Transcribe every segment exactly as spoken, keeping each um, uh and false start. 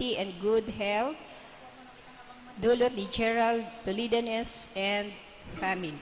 and good health, dulot ni Gerald Tolidanes and family.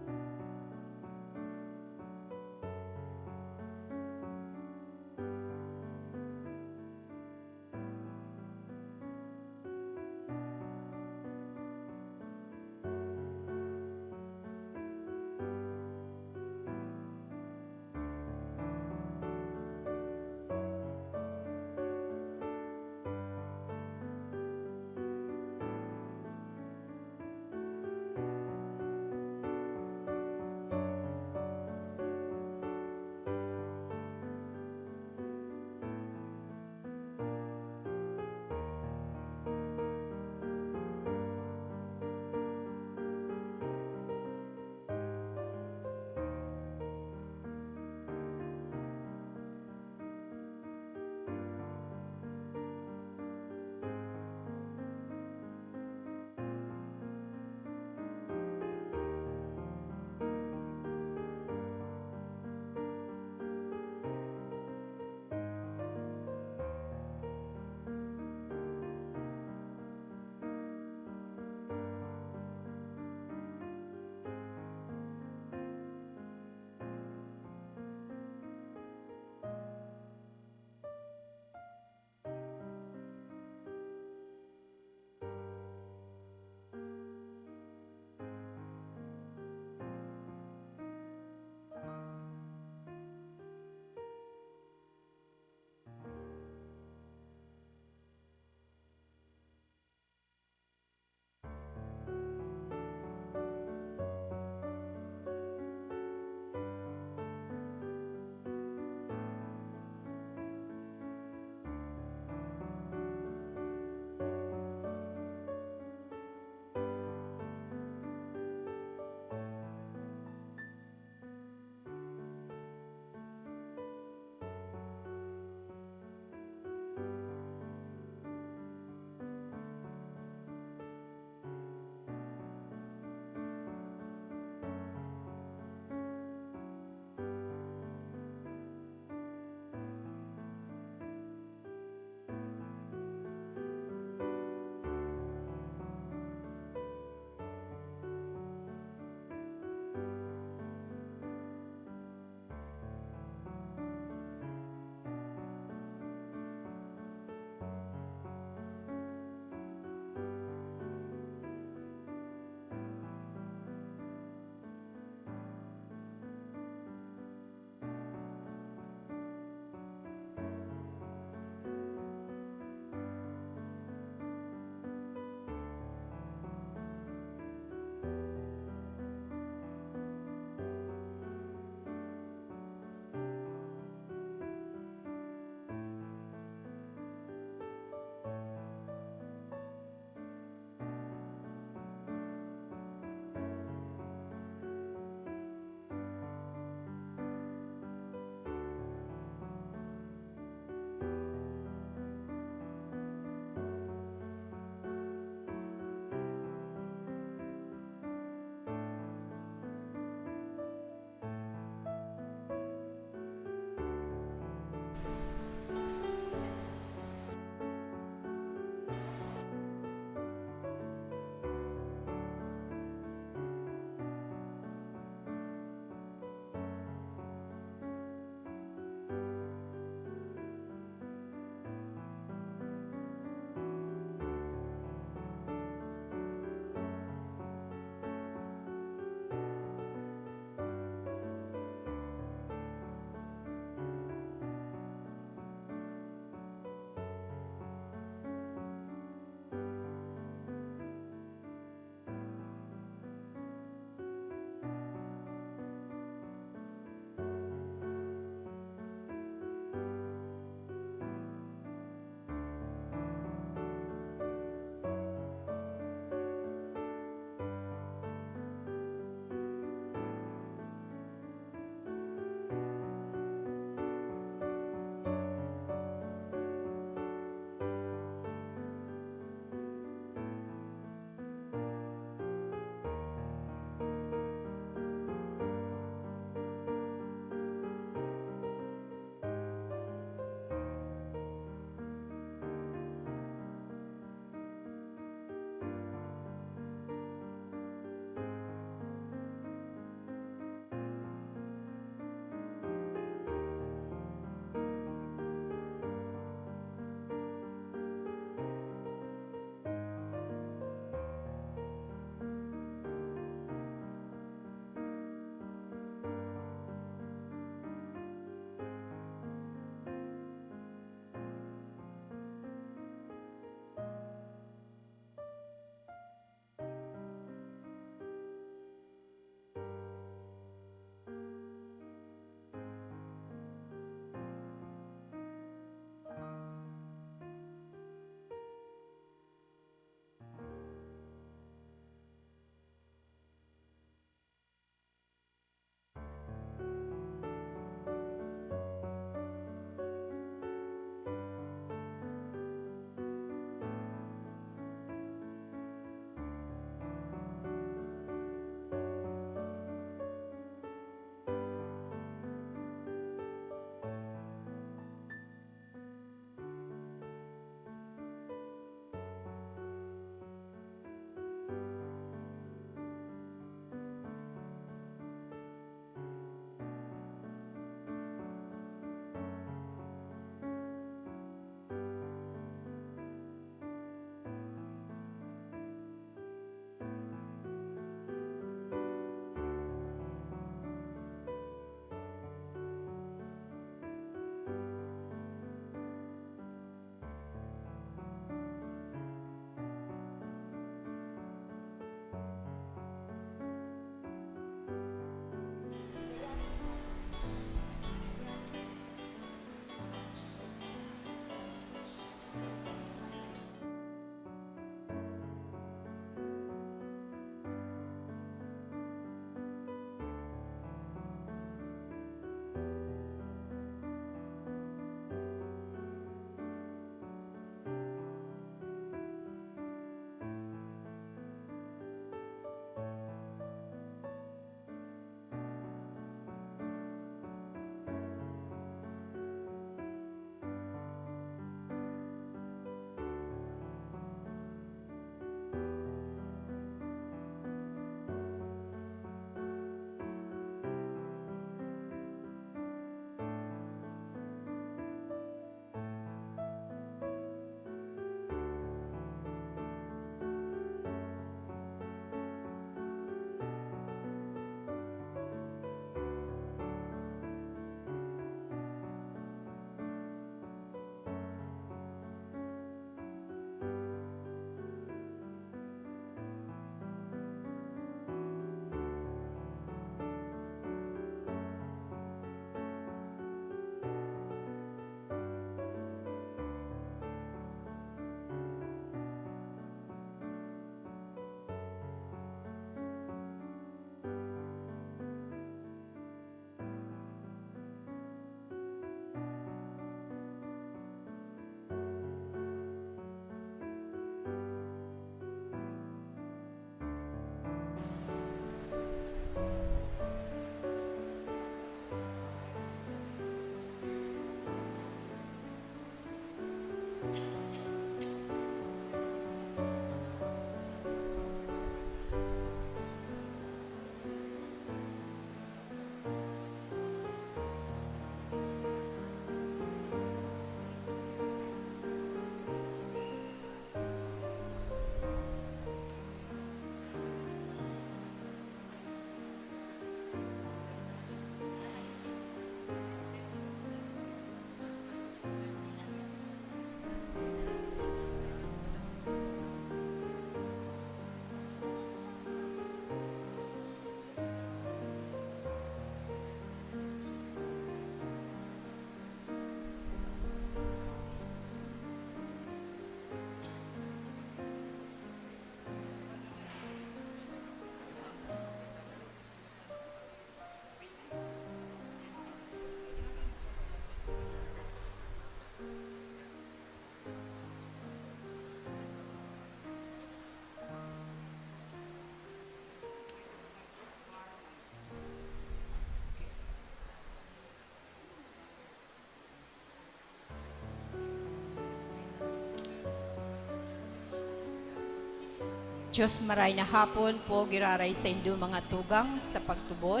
Diyos, maray na hapon po giraray saindo mga tugang sa pagtubod.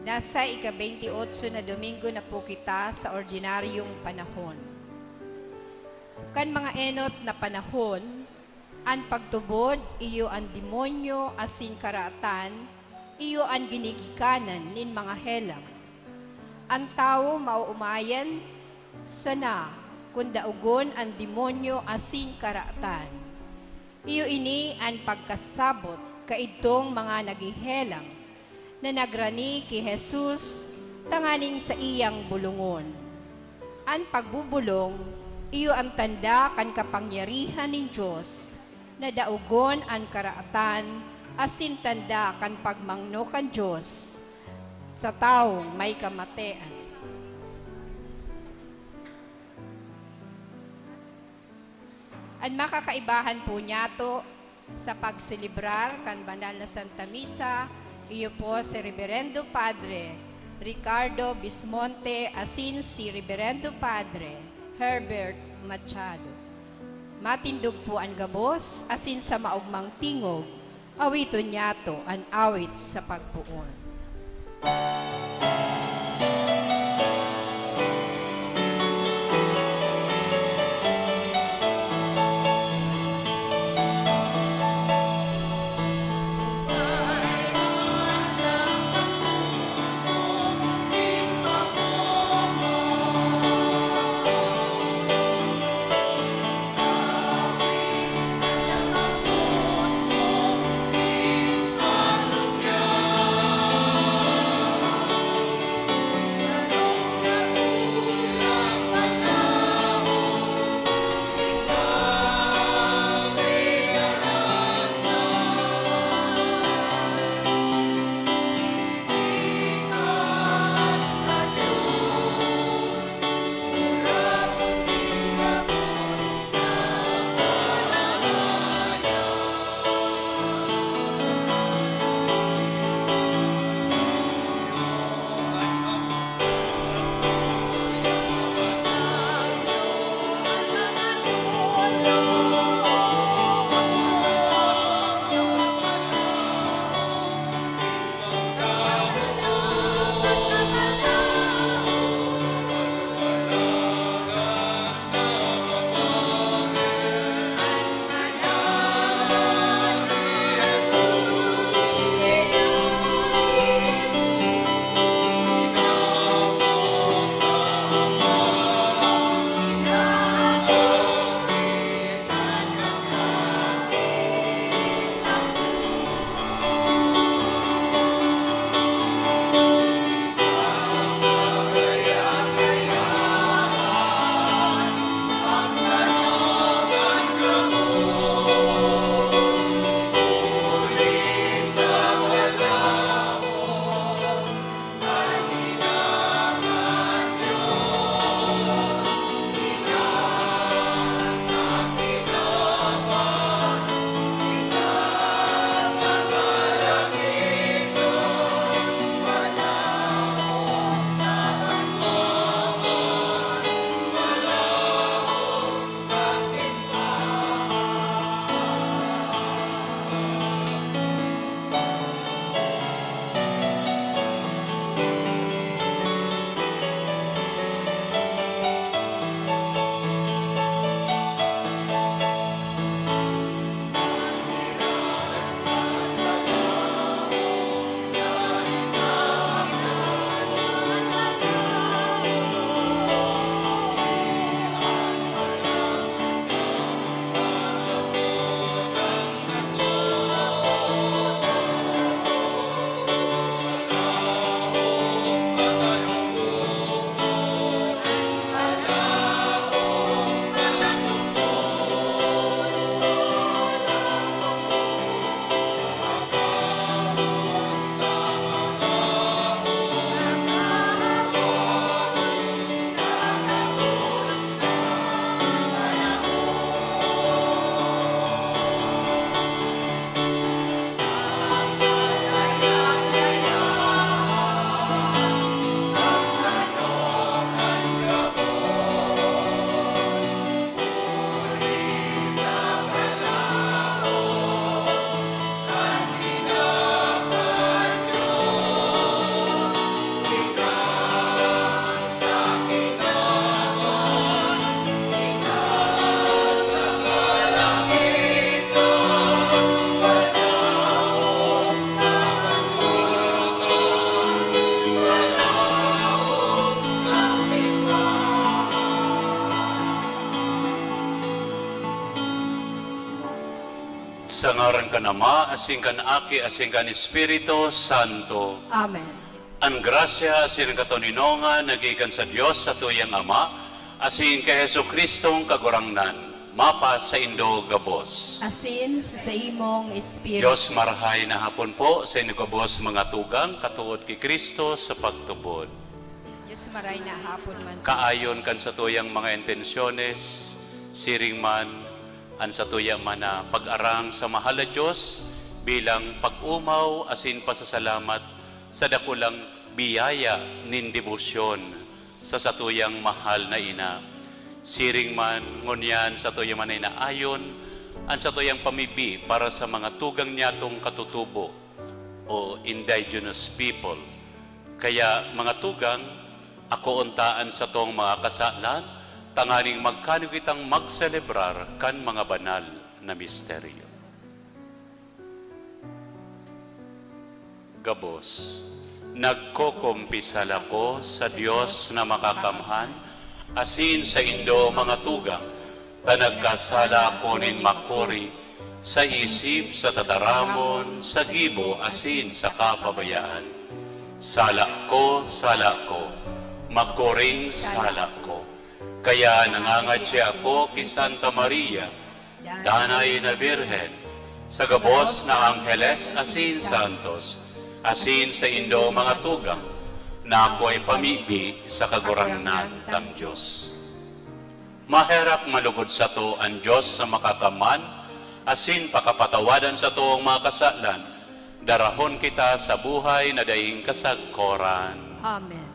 Nasa ika-bentiocho na Domingo na po kita sa ordinaryong panahon. Kan mga enot na panahon, an pagtubod iyo an demonyo asin karatan iyo an ginigikanan nin mga helang. An tawo maoomayan sana kun daogon an demonyo asin karatan. Iyo ini an pagkasabot kaidtong mga naghehelang na nagrani ki Jesus tanganing saiyang bolongon. An pagbobolong iyo an tanda kan kapangyarihan nin Dios na daogon an karatan asin tanda kan pagmangno kan Dios sa tawong may kamatean. An makakaibahan po niyato sa pagselebrar kan banal na Santa Misa, iyo po si Reverendo Padre Ricardo Bismonte asin si Reverendo Padre Herbert Machado. Matindog po an gabos asin sa maogmang tingog, awiton niyato an awit sa pagpoon. Sa ngaran kan Ama, asin kan Aki, asin kan Espiritu Santo. Amen. An grasya asin an katoninongan nagikan sa Dios, satuyang Ama, asin ki Jesu-Cristong Kagurangnan, mapasaindo gabos. Asin sa saimong espiritu. Dios marahay na hapon po sa inyo gabos, mga tugang, katood ki Cristo sa pagtubod. Dios marahay na hapon man. Kaayon kan satuyang mga intensyones, siring man an satuya man na pag-arang sa mahal na Dios bilang pag-omaw asin pasasalamat sa dakulang biyaya nin debosyon sa satuyang mahal na ina. Siring man ngunyan, satuya man na inaayon an satuyang pamibi para sa mga tugang niyatong katutubo o indigenous people. Kaya, mga tugang, akoon ta an satong mga kasalan, tanganing magkanuyo kitang magselebrar kan mga banal na misteryo. Gabos, nagkokompisal ako sa Dios na Makakamhan, asin saindo, mga tugang, ta nagkasala ako nin makuri sa isip, sa tataramon, sa gibo, asin sa kapabayaan. Sala ko, sala ko, makuring sala ko. Kaya nangangadya ako ki Santa Maria, Danay na Birhen, sa gabos na angheles asin santos, asin saindo, mga tugang, na ako'y pamibi sa Kagurangnan tang Dios. Maherak malugod sato an Dios na Makakamhan, asin pakapatawadan satong mga kasalan, darahon kita sa buhay na daing kasagkoran. Amen.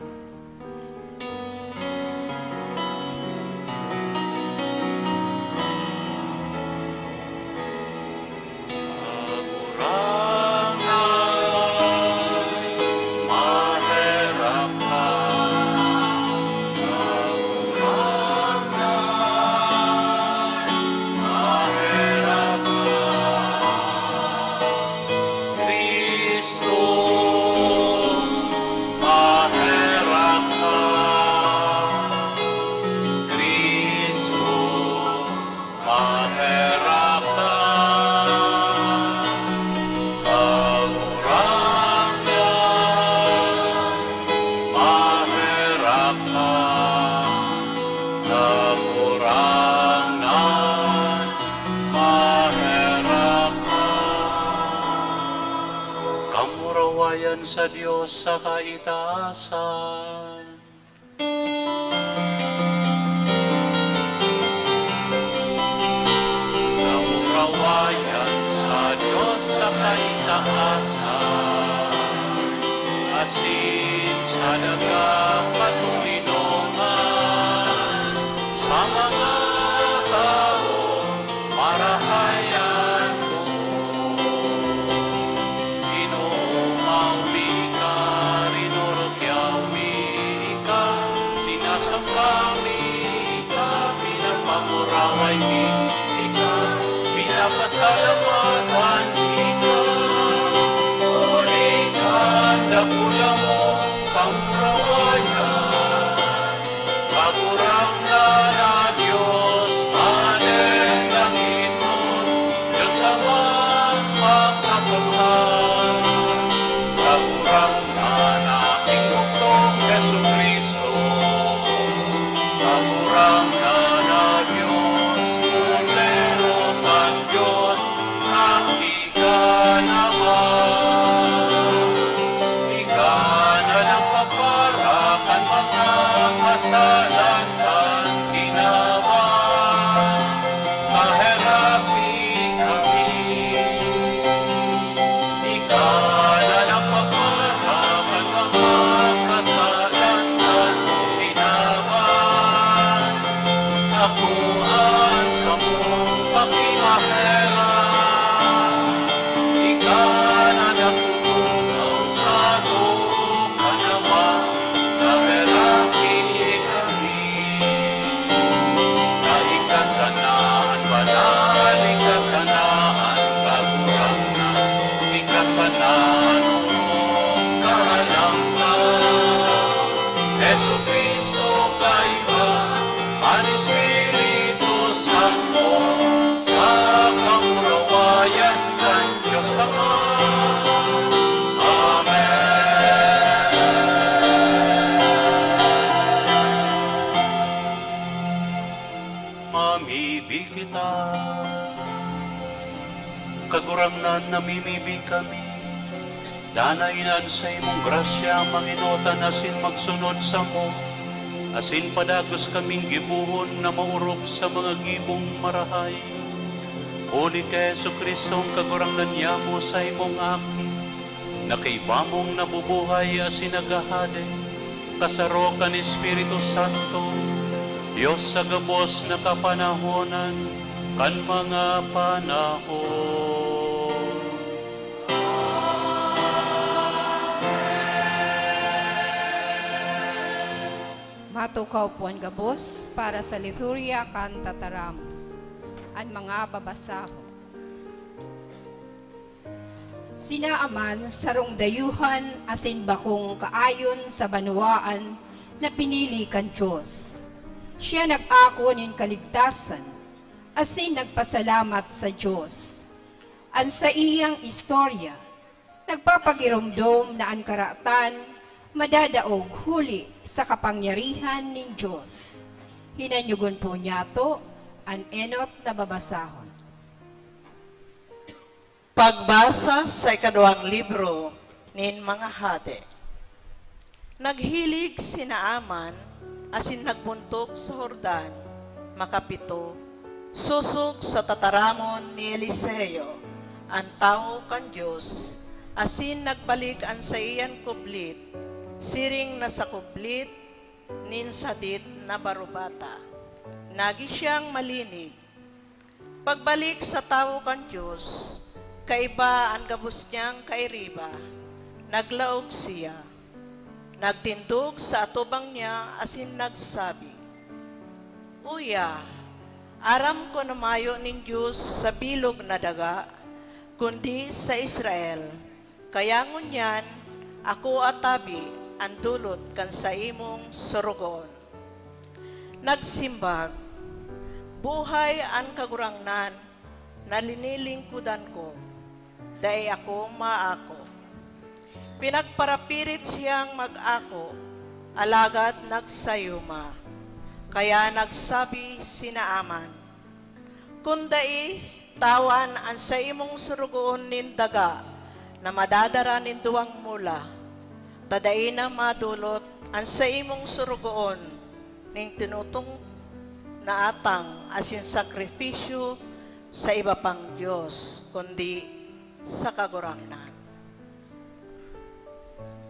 Kagurangnan, maherak ka. Kagurangnan, maherak ka. Cristo, maherak ka. Cristo, maherak ka. Kagurangnan, maherak ka. Kagurangnan, maherak ka. Kamurawayan sa Dios sa kaitaasan. Kamurawayan sa Dios sa kaitaasan, asin sa daga katoninongan sa mga tawo marahay an too. Inoomaw mi ika, rinorokyaw mi ika, sinasamba mi ika, pinapamuraway mi ika, pinapasalamatan mi ika, huli kan dakula mong kamurawayan. Kagurangnan na Dios, Aden na Ginibo, Dios Amang Makakamhan. Kagurangnan na Aking Bugtong Jesu-Cristo. Kagurangnan na Dios, Kordero kan Dios, aki kan Ama. Ika na nagpapara kan mga kasalan kan tinawan. Paheraki kami. Ika na nagpapara kan mga kasalan kan tinawan. Ako an samong pakimaherak. Ika na nagtutukaw sa too kan Ama, paheraki kami. Na ika sana an banal, ika sana an kagurangnan, ika sana an orog kan Ama. Jesu-Cristo kaiba, an Espiritu Mibi kita. Kagurangnan, namimibi kami. Danay na an saimong grasya mangenotan asin magsunod samo, asin padagos kaming gibohon na maorop sa mga gibong marahay. Huli ki Jesu-Cristo, an Kagurangnan nyamo, saimong Aki, na kaiba mong nabubuhay asin naghahade, kasaro kan Espiritu Santo, Dios sa gabos na kapanahonan kan mga panahon. Matukaw po an gabos para sa liturya kan tataram. An mga babasahon. Si Naaman, sarong dayuhan asin bakong kaayon sa banwaan na pinili kan Dios. Siya nag-ako nin kaligtasan asin nagpasalamat sa Dios. An saiyang istorya nagpapagiromdom na an karatan madadaog huli sa kapangyarihan nin Dios. Hinanyogon po niyato an enot na babasahon. Pagbasa sa ikaduwang libro nin mga Hade. Naghilig si Naaman asin nagbuntog sa Jordan, makapito, sosog sa tataramon ni Eliseo, an tawo kan Dios, asin nagbalik an saiyan kublit, siring na sa kublit nin sadit na barubata. Nagi siyang malinig. Pagbalik sa tawo kan Dios, kaiba an gabos niyang kairiba, naglaog siya. Nagtindog sa atubang niya asin nagsabi, "Uya, aram ko na mayo nin Dios sa bilog na daga, kundi sa Israel. Kaya ngunyan, akoa tabi an dolot kan saimong sorogoon." Nagsimbag, "Buhay an Kagurangnan na linilingkodan ko, dai ako maako." Pinagparapirit siyang mag-ako, alagad nagsayuma. Kaya nagsabi si Naaman, "Kun dai, tawan an saimong sorogoon nin daga na madadara nin duwang mula, ta dai na madolot an saimong sorogoon nin tinutong na atang asin sakrifisyo sa iba pang dios, kundi sa Kagurangnan."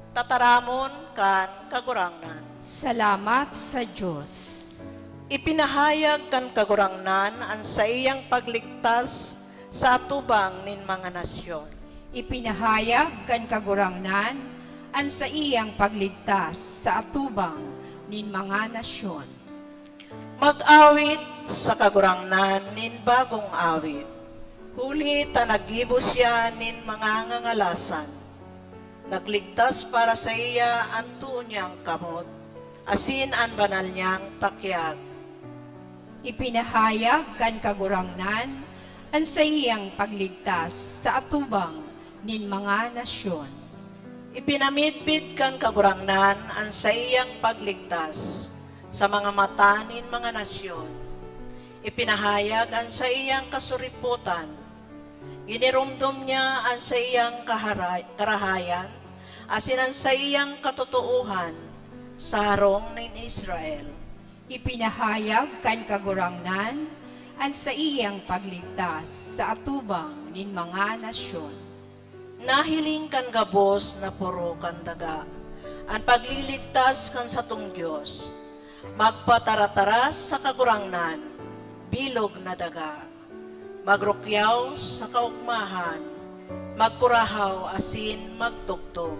Tataramon kan Kagurangnan. Salamat sa Dios. Ipinahayag kan Kagurangnan an saiyang pagligtas sa atubang nin mga nasyon. Ipinahayag kan Kagurangnan an saiyang pagligtas sa atubang nin mga nasyon. Mag-awit sa Kagurangnan nin bagong awit, huli ta naggibo siya nin mga ngangalasan. Nagligtas para saiya an too niyang kamot, asin an banal niyang takyag. Ipinahayag kan Kagurangnan an saiyang pagligtas sa atubang nin mga nasyon. Ipinamidbid kan Kagurangnan an saiyang pagligtas sa mga mata nin mga nasyon. Ipinahayag an saiyang kasuripotan. Giniromdom niya an saiyang kahara-, karahayan asin an saiyang katotoohan sa harong nin Israel. Ipinahayag kan Kagurangnan an saiyang pagligtas sa atubang nin mga nasyon. Nahiling kan gabos na poro kan daga an pagliligtas kan satong Dios. Magpatarataras sa Kagurangnan, bilog na daga. Magrukyaw sa kaogmahan, magkurahaw asin magtugtog.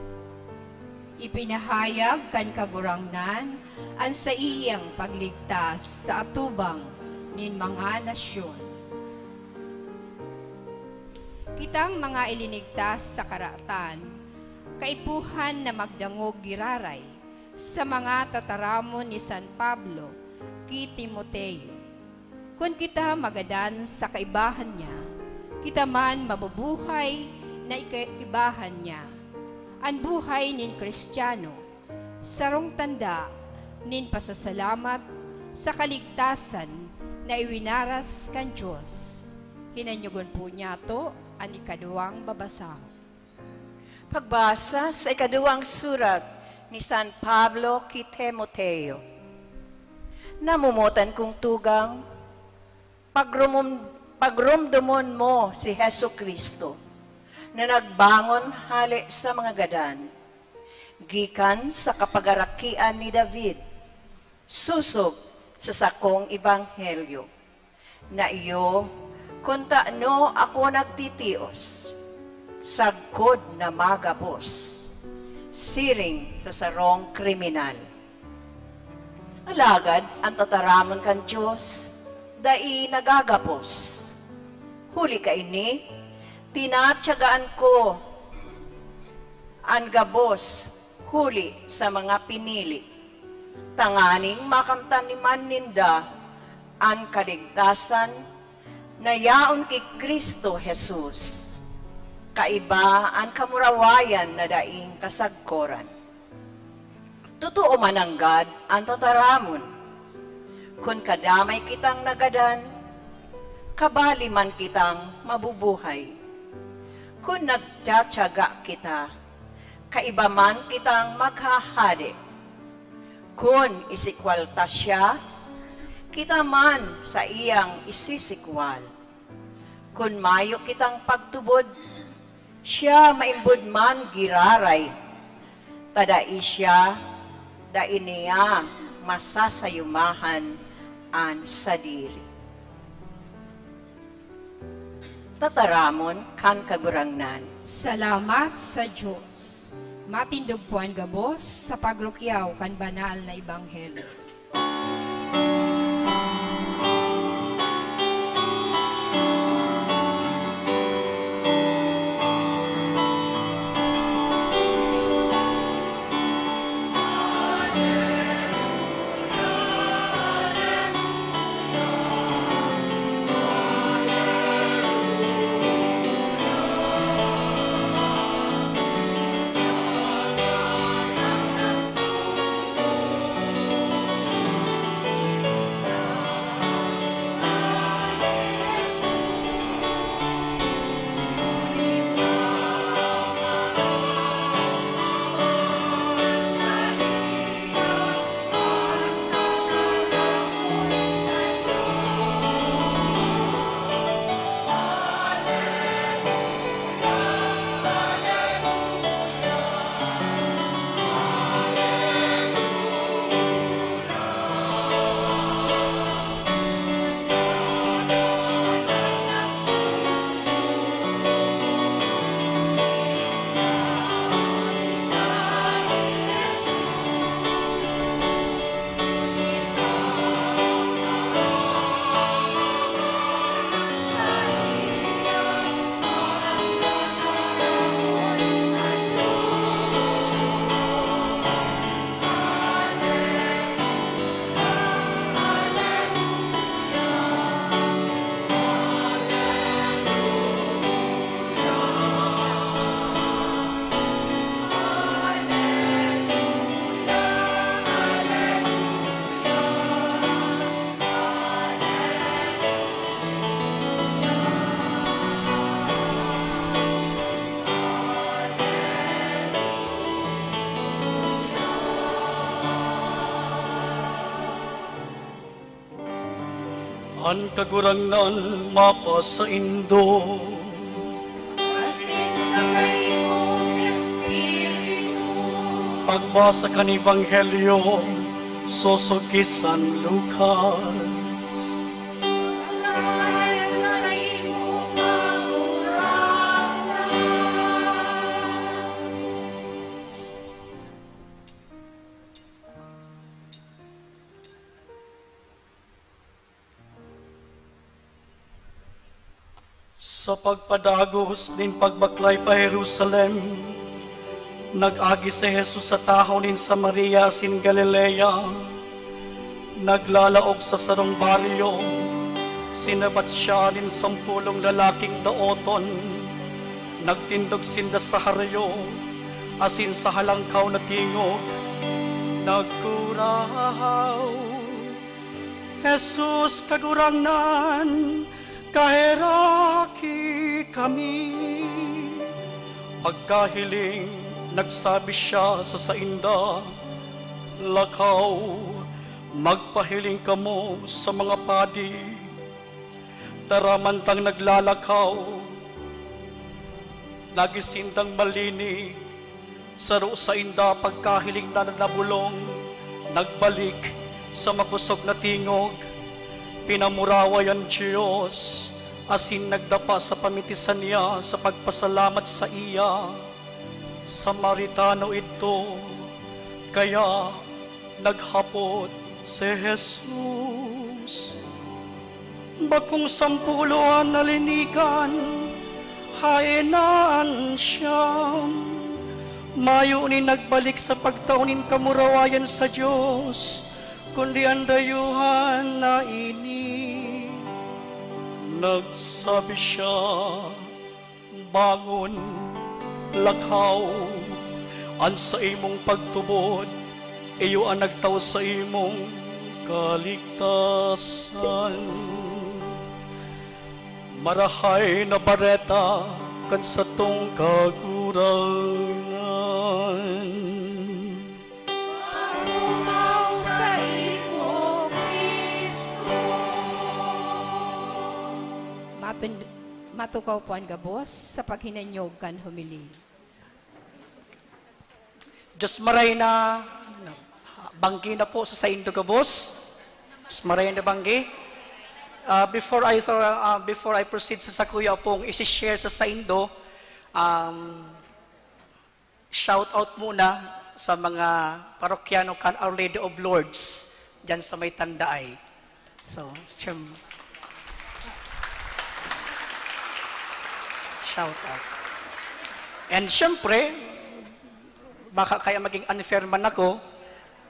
Ipinahayag kan Kagurangnan an saiyang pagligtas sa atubang nin mga nasyon. Kitang mga ilinigtas sa karatan, kaipuhan na magdangog giraray sa mga tataramon ni San Pablo ki Timoteo. Kun kita magadan sa kaibahan niya, kita man mabubuhay na kaibahan niya. An buhay nin Cristiano, sarong tanda nin pasasalamat sa kaligtasan na iwinaras kan Dios. Hinanyogon po niyato an ikaduwang babasahon. Pagbasa sa ikaduwang surat ni San Pablo ki Timoteo. Namomotan kong tugang, pagrumom-, pagromdomon mo si Jesu-Cristo na nagbangon hale sa mga gadan, gikan sa kapagarakian ni David, sosog sa sakong ebanghelyo, na iyo kun tano ako nagtitios, sagkod na magabos, siring sa sarong kriminal. Alagad an tataramon kan Dios dai nagagabos. Huli kaini, tinatyagaan ko an gabos huli sa mga pinili, tanganing makamtan man ninda an kaligtasan na yaon ki Cristo Jesus, kaiba an kamurawayan na daing kasagkoran. Totoo man nanggad an tataramon, kun kadamay kitang nagadan, kabali man kitang mabubuhay. Kun nagtatyaga kita, kaiba man kitang maghahade. Kun isikwal ta siya, kita man saiyang isisikwal. Kun mayo kitang pagtubod, siya maimbod man giraray. Ta dai siya, dai niya masasayumahan an sadiri. Tataramon kan Kagurangnan. Salamat sa Dios. Matindog po an gabos sa pagrukyaw kan banal na ebanghelyo. An Kagurangnan mapasaindo. Asin sa saimong espiritu. Pagbasa kan Ebanghelyo sosog ki San Lucas. Salamat sa imo, Kagurangnan. Sa pagpadagos nin pagbaklay pa Jerusalem, nag-agi si Jesus sa tahaw nin Samaria asin Galilea. Naglalaog sa sarong baryo, sinabat siya nin sampolong lalaking daoton. Nagtindog sinda sa harayo asin sa halangkaw na tingog, nagkurahaw. Jesus, Kagurangnan, kaheraki kami. Pagkahiling, nagsabi siya sa sainda, "Lakaw, magpahiling kamo sa mga padi." Tara, mantang naglalakaw, lagi sindang malinig. Saro sainda pagkahiling na nabulong, nagbalik sa makosog na tingog, pinamuraway an Dios, asin nagdapa sa pamitisan niya sa pagpasalamat saiya. Samaritano idto, kaya naghapot si Jesus. Bakong sampulo an nalinigan, haen na an siyam. Mayo nin nagbalik sa pagtao nin kamurawayan sa Dios, kundi an dayuhan na ini. Nagsabi siya, "Bangon, lakaw, an saimong pagtubod, iyo an nagtao saimong kaligtasan." Marahay na bareta kan satong Kagurangnan. Arumaw saimo, Cristo. Matun-, matukaw po an gabos sa paghinanyog kan homily. Diyos maray na banggi na po sa saindo gabos. Diyos maray na banggi. Ah, before I throw, ah, before I proceed sa sakuya pong isi-share sa saindo, um, shout out muna sa mga parokyano kan Our Lady of Lourdes dyan sa may Tandaay. So, siyem-, shout out. And siyempre, baka kaya maging unfair man ako,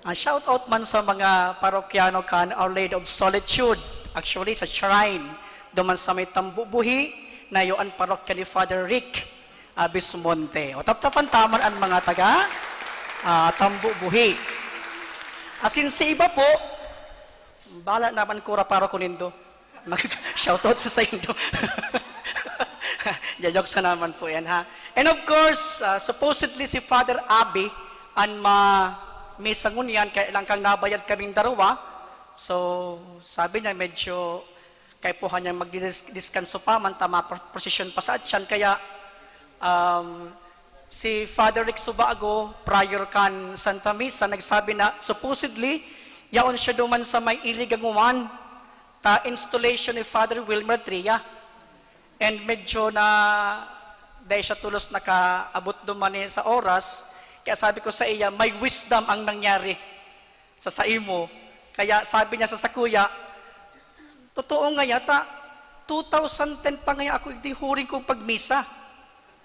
ah, shout out man sa mga parokyano kan Our Lady of Solitude. Actually, sa shrine, duman sa may Tambo Buhi, na iyo an parokya ni Father Rick, ah, Bismonte. O, taptapan ta man an mga taga, ah, Tambo Buhi. Asin sa iba po, bala naman kura paro ko nindo. Mag-, shoutout sa saindo. Joke sa naman po yan, ha? And of course, ah, supposedly si Father Abi, an ma-, misa ngunyan, kaya lang kang nabayad kaming darwa. So, sabi niya, medyo kaipuhan niyang magdidis-, diskanso pa man, ta ma-, prosesyon pa sa atyan. Kaya, um, si Father Rick Subago, prior kan Santa Misa, nagsabi na, supposedly, yaon siya duman sa may Iriganguan, ta installation ni Father Wilmer Tria. And medyo na, dahil siya tulos nakaabot duman ni sa oras, kaya sabi ko sa iya, "May wisdom ang nangyari sa saimo." Kaya sabi niya sa sakuya, "Totoo nga yata, two thousand ten pa nga ako igdi huring kong pagmisa."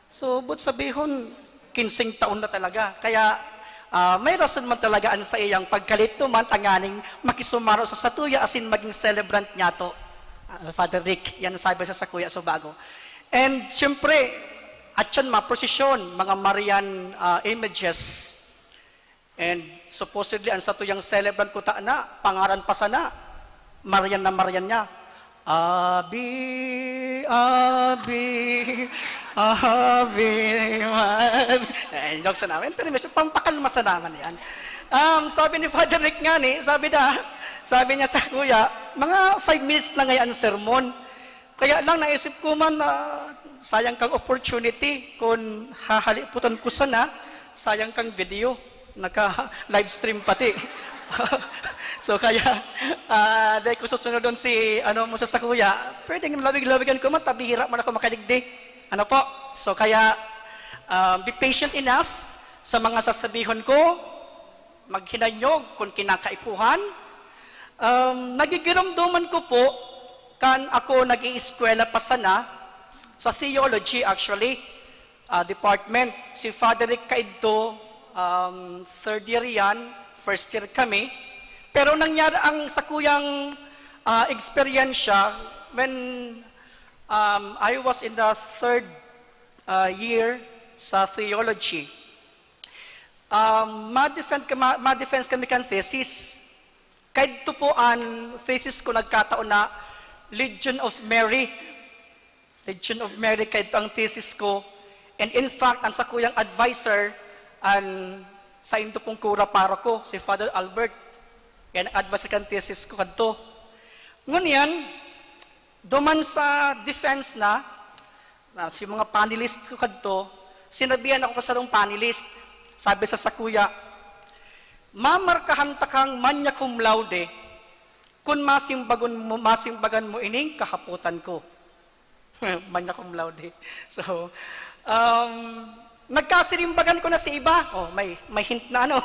So, but sabihon, kinseng taon na talaga. Kaya, ah, may rason man talaga an saiyang pagkalit duman tanganing makisumaro sa satuya asin maging celebrant niyato. Ah, Father Rick, yan sabi sa sakuya Subago. And, siyempre, atyan ma-prosesyon, mga Marian, ah, images. And supposedly, ang satuyang celebrant kuta na, pangaran pa sana, Marian na Marian niya. "Abi, Abi, Abi, Mar-," Eh, joke sa naman. Intermission, pampakalma sa naman yan. Um, sabi ni Father Rick nga ni, sabi na, sabi niya sa kuya, "Mga five minutes lang ngayon ang sermon." Kaya lang naisip ko man na sayang kang opportunity kung hahaliputan ko sana, sayang kang video, naka-livestream pati. So kaya, ah, dahil ko susunodon si, ano mo sa sakuya, pwedeng lawig-lawigan ko man, ta bihira man ako makadigdi. Ano po? So kaya, ah, be patient enough sa mga sasabihon ko. Maghinanyog kun kinakaipuhan. Um, nagigiromdoman ko po, kan ako nag-iiskwela pa sana, sa theology actually, ah, department. Si Father Rick kaidto, um, third year yan, first year kami. Pero nangyari ang sakuyang, ah, eksperyensya when, um, I was in the third, ah, year sa theology. Um, ma-defend ka-, ma-, ma-defense kami kan thesis. Kaidto po an thesis ko nagkataon na Legion of Mary. Legion of Mary, kaidto ang thesis ko. And in fact, ang sakuyang adviser, an saindo pong kura paroko, si Father Albert. Yan ang adviser kan thesis ko kadto. Ngunyan, duman sa defense na, na si mga panelist ko kadto, sinabihan ako sa sarong panelist. Sabi sa sakuya, "Mamarkahan ta kang magna cum laude kun masimbagon mo, masimbagan mo ining kahapotan ko." Magna cum laude. So, um, nagkasirimbagan ko na si iba. Oh, may, may hint na ano.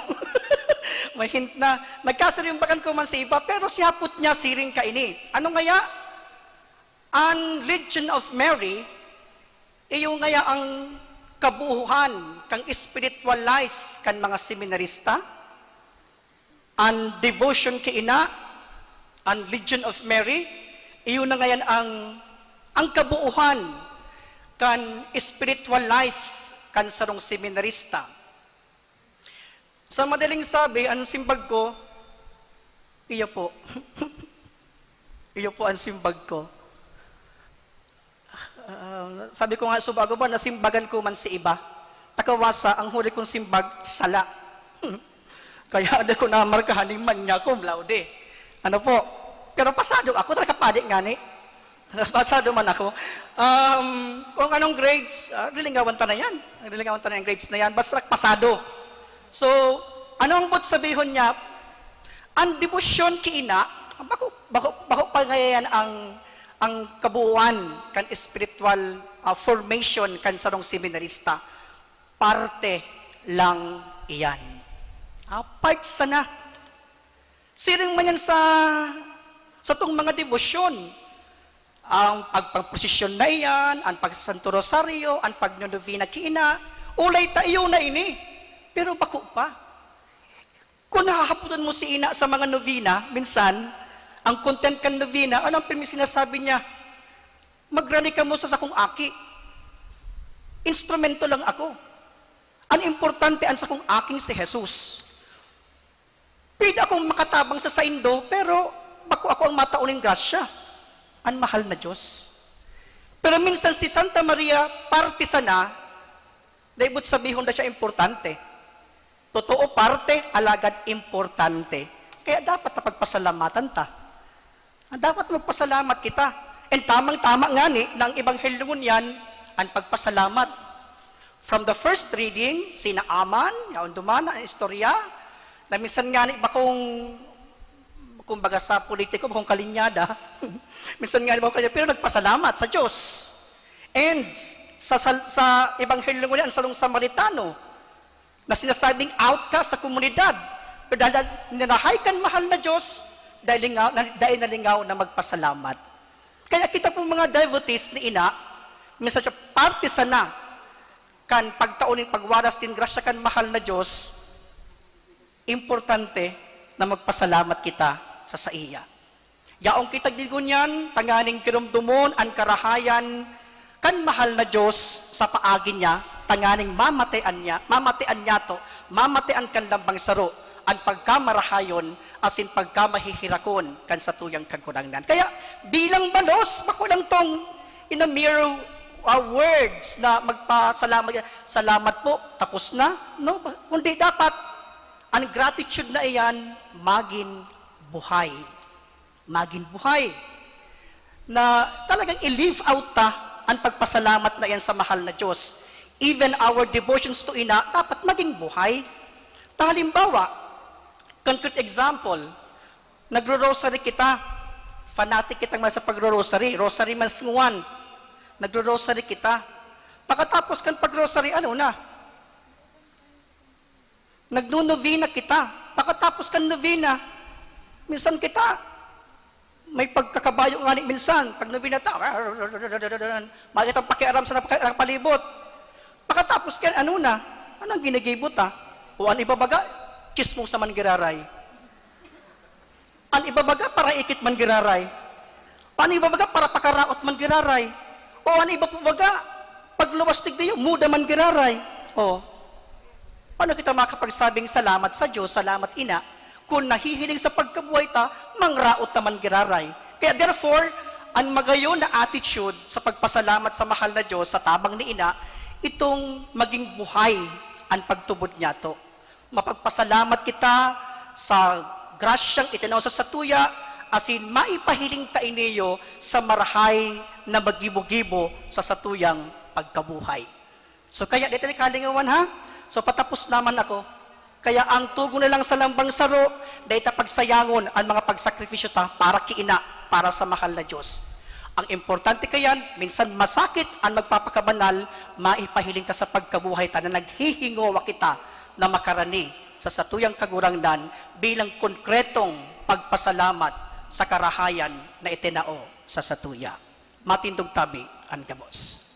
May hint na. Nagkasirimbagan ko man si iba, pero siyapot niya siring kaini. Ano ngaya? An Legion of Mary, iyo ngaya ang kabuuhan kan spiritual life kan mga seminarista. An devotion ki Ina, an Legion of Mary, iyo na ngayan ang, ang kabuuhan kan spiritual life kan sarong seminarista. Sa madaling sabi, an simbag ko, iyo po. Iyo po an simbag ko. Ah, sabi ko nga, "Subago ba, nasimbagan ko man si iba? Takawasa, ang huli kong simbag, sala." Kaya di ko namarkahan ning magna cum laude. Ano po? Pero pasado ako, talaga padi ngani. Pasado man ako. Um, kung anong grades, ah, lilingawan ta na yan. Lilingawan ta na yung grades na yan. Basta pasado. So, ano ang but sabihon niya? Ang debosyon ki Ina, bako, bako, bako pa ngayon ang, ang kabuuan kan spiritual, ah, formation kan sarong seminarista. Parte lang iyan. Ah, part sana. Siring man yan sa, sa tong mga debosyon. Ang pagpagprosesyon na iyan, ang pagsasanto rosaryo, ang pagnonovena ki Ina, ulay ta iyo na ini. Pero bako pa. Kung nahahapotan mo si Ina sa mga novena, minsan, ang content kan novena, ano ang pirmi sinasabi niya? "Magrani kamo sa sakong aki. Instrumento lang ako. Ang importante, ang sakong aking si Jesus." Pwede akong makatabang sa saindo, pero bako ako ang matao ning grasya, an mahal na Diyos. Pero minsan si Santa Maria, parte sana, dai boot sabihon na siya importante. Totoo, parte, alagad importante. Kaya dapat na pagpasalamatan ta. Ah, dapat magpasalamat kita. And tamang-tama ngani na ang Ebanghelyo ngunyan, an pagpasalamat. From the first reading, si Naaman, yaon duman na an istorya, na minsan ngani bakong, kumbaga sa politiko, bakong kalinyada. Minsan ngani bakong kalinyada, pero nagpasalamat sa Diyos. And sa, sa, sa Ebanghelyo ngunyan, an sarong Samaritano, na sinasabing outcast sa komunidad. Pero dahil nirahay kan mahal na Diyos, dahil lingaw, na, dahil nalingaw na magpasalamat. Kaya kita pong mga devotees ni Ina, minsan siya parte sana kan pagtao nin pagwaras nin grasya kan mahal na Diyos, importante na magpasalamat kita sa saiya. Yaon kita digdi ngunyan, tanganing giromdomon an karahayan kan mahal na Diyos sa paagi niya, tanganing mamatian niya, mamatian niyato, mamatian kan lambang saro, an pagkamarahayon asin pagkamaheherakon kan satuyang Kagurangnan. Kaya, bilang balos, bako lang tong in a mere, ah, words na magpasalamat, "Salamat po, tapos na." No? Kundi dapat, an gratitude na iyan, magin buhay. Magin buhay. Na talagang i-live out ta an pagpasalamat na iyan sa mahal na Diyos. Even our devotions to Ina, dapat maging buhay. Ta halimbawa, concrete example, nagro-rosary kita. Fanatic kitang mga sa pagro-rosary. Rosary Month ngwan. Nagro-rosary kita. Pagkatapos kan pag-rosary, ano na? Nagno-novena kita. Pagkatapos kan novena, minsan kita, may pagkakabayo ngani minsan. Pag novena ta, makita ang pakiaram sa napaka-, nakapalibot. Pagkatapos kan ano na, anong ginigibo ta? O an iba baga, tsismosa man giraray. An iba baga, paraikit man giraray. An iba baga, parapakaraot man giraray. O an iba po baga, pagluwas digdiyo, muda man giraray. O, paano kita makapagsabing, "Salamat sa Diyos, salamat, Ina," Kun nahihiling sa pagkabuhay ta, mangraot ta man giraray. Kaya therefore, an magayon na attitude sa pagpasalamat sa mahal na Dios sa tabang ni Ina, itong magin buhay an pagtubod niyato. Mapagpasalamat kita sa grasyang itinao sa satuya, asin maipahiling ta ini iyo sa marahay na maggibo-gibo sa satuyang pagkabuhay. So, kaya dai ta kalingawan, ha? So, patapos naman ako. Kaya ang tugon na lang sa lambang saro, dai ta pagsayangon an mga pagsakripisyo ta para ki Ina, para sa mahal na Dios. Ang importante kayan, minsan masakit an magpapakabanal, maipahiling ta sa pagkabuhay ta na naghihingowa kita na makarani sa satuyang Kagurangnan bilang konkretong pagpasalamat sa karahayan na itinao sa satuya. Matindog tabi an gabos.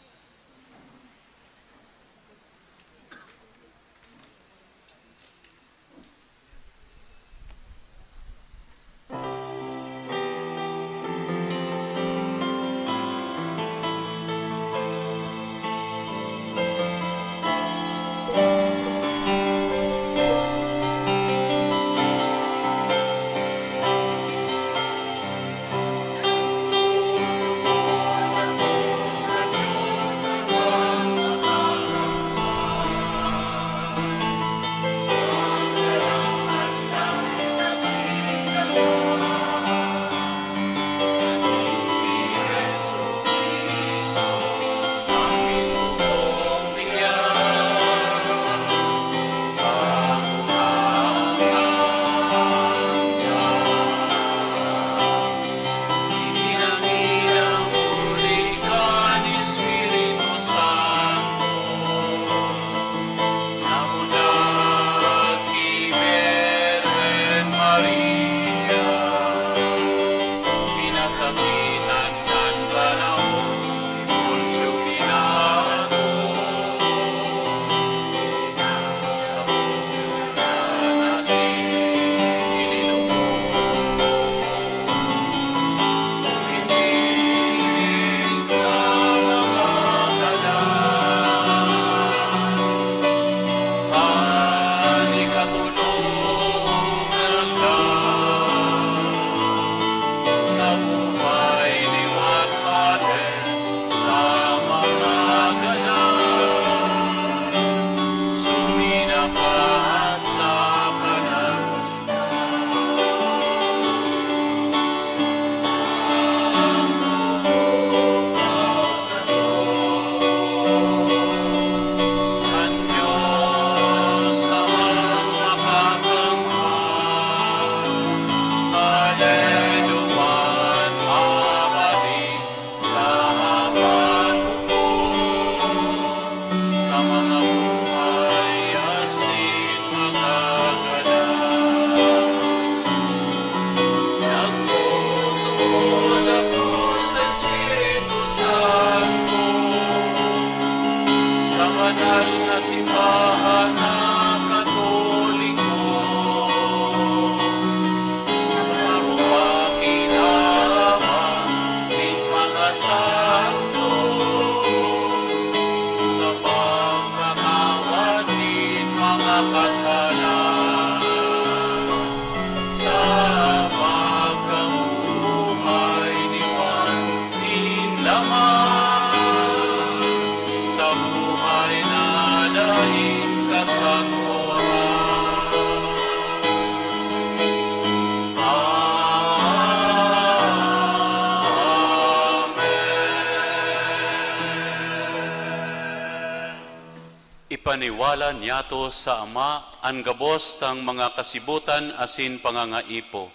Ipaniwala niyato sa Ama an gabos tang mga kasibutan asin pangangaipo,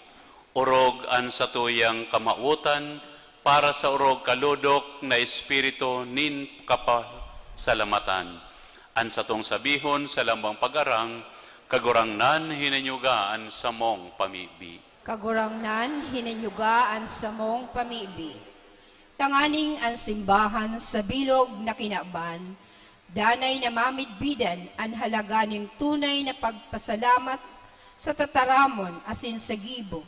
orog an satuyang kamawotan para sa orog kalodok na espiritu nin kapasalamatan. An satong sabihon sa lambang pag-arang, Kagurangnan, hininyoga an samong pamibi. Kagurangnan, hininyoga an samong pamibi. Tanganing an simbahan sa bilog na kinaban, danay na mamidbidan an halaga nin tunay na pagpasalamat sa tataramon asin sa gibo,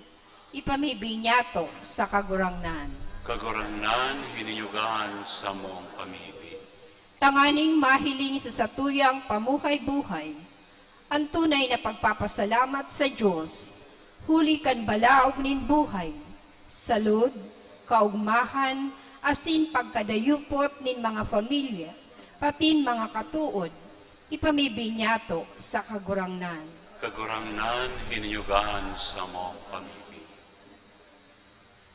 ipamibi niyato sa Kagurangnan. Kagurangnan, hininyoga an samong pamibi. Tanganing mahiling sa satuyang pamuhay-buhay an tunay na pagpapasalamat sa Dios Huli kan balaog nin buhay, salud, kaogmahan, asin pagkadayupot nin mga pamilya, patin mga katood, ipamibi niyato sa Kagurangnan. Kagurangnan, hinyugaan sa mong pamibi.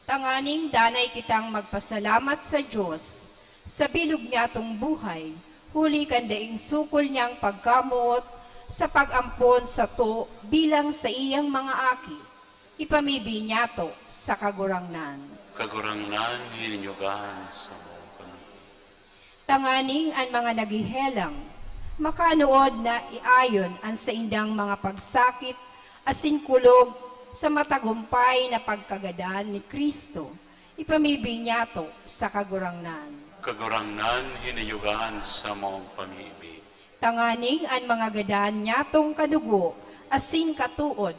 Tanganing danay kitang magpasalamat sa Dios sa bilog niyatong buhay, huli kan daing sukol niyang pagkamoot sa pag-ampon sato bilang saiyang mga aki. Ipamibi niyato sa Kagurangnan. Kagurangnan, hinyugaan sa mong pamibi. Tanganing an mga naghehelang makanood na iayon an saindang mga pagsakit asin kulog sa matagumpay na pagkagadan ni Cristo, ipamibi niyato sa Kagurangnan. Kagurangnan, hinyugaan sa mong pamibi. Tanganing an mga gadan niyatong kadugo asin katood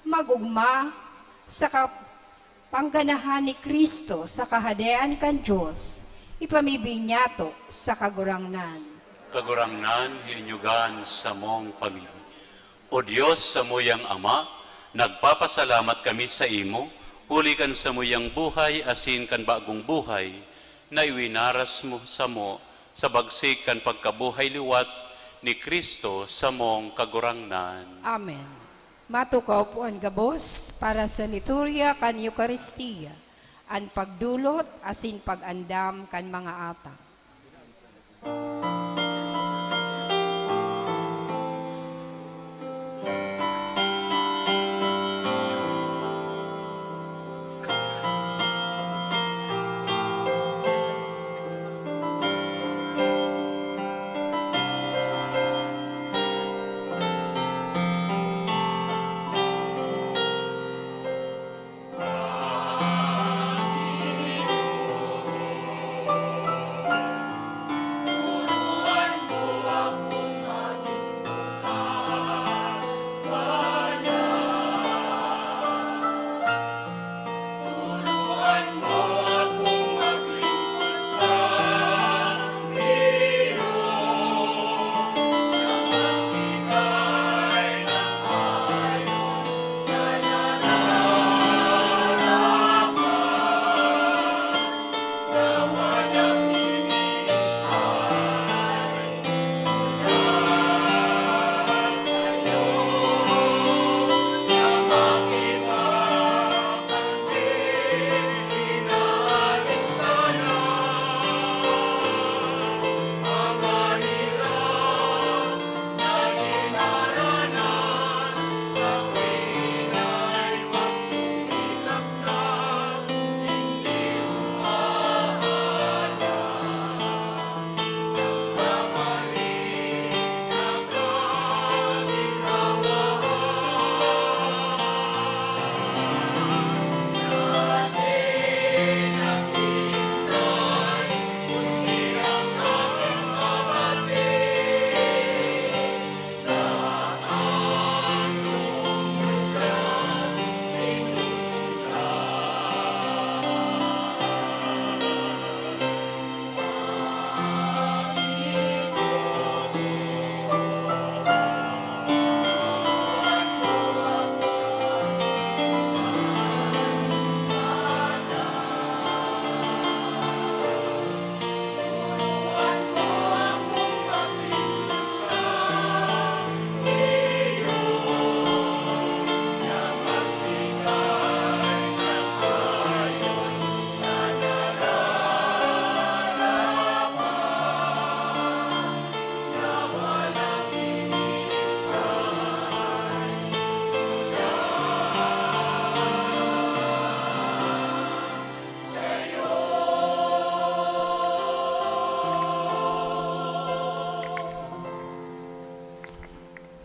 mag-ogma sa kapangganahan ni Cristo sa Kahadean kan Dios, ipamibi niyato sa Kagurangnan. Kagurangnan, hinyugaan sa mong pamibi. O Dios, samuyang Ama, nagpapasalamat kami sa imo, huli kan samuyang buhay asin kan bagong buhay na iwinaras mo samo sa bagsik kan pagkabuhay liwat ni Cristo samong Kagurangnan. Amen. Matukaw po an gabos para sa liturya kan Eukaristia, an pagdolot asin pag-andam kan mga atang.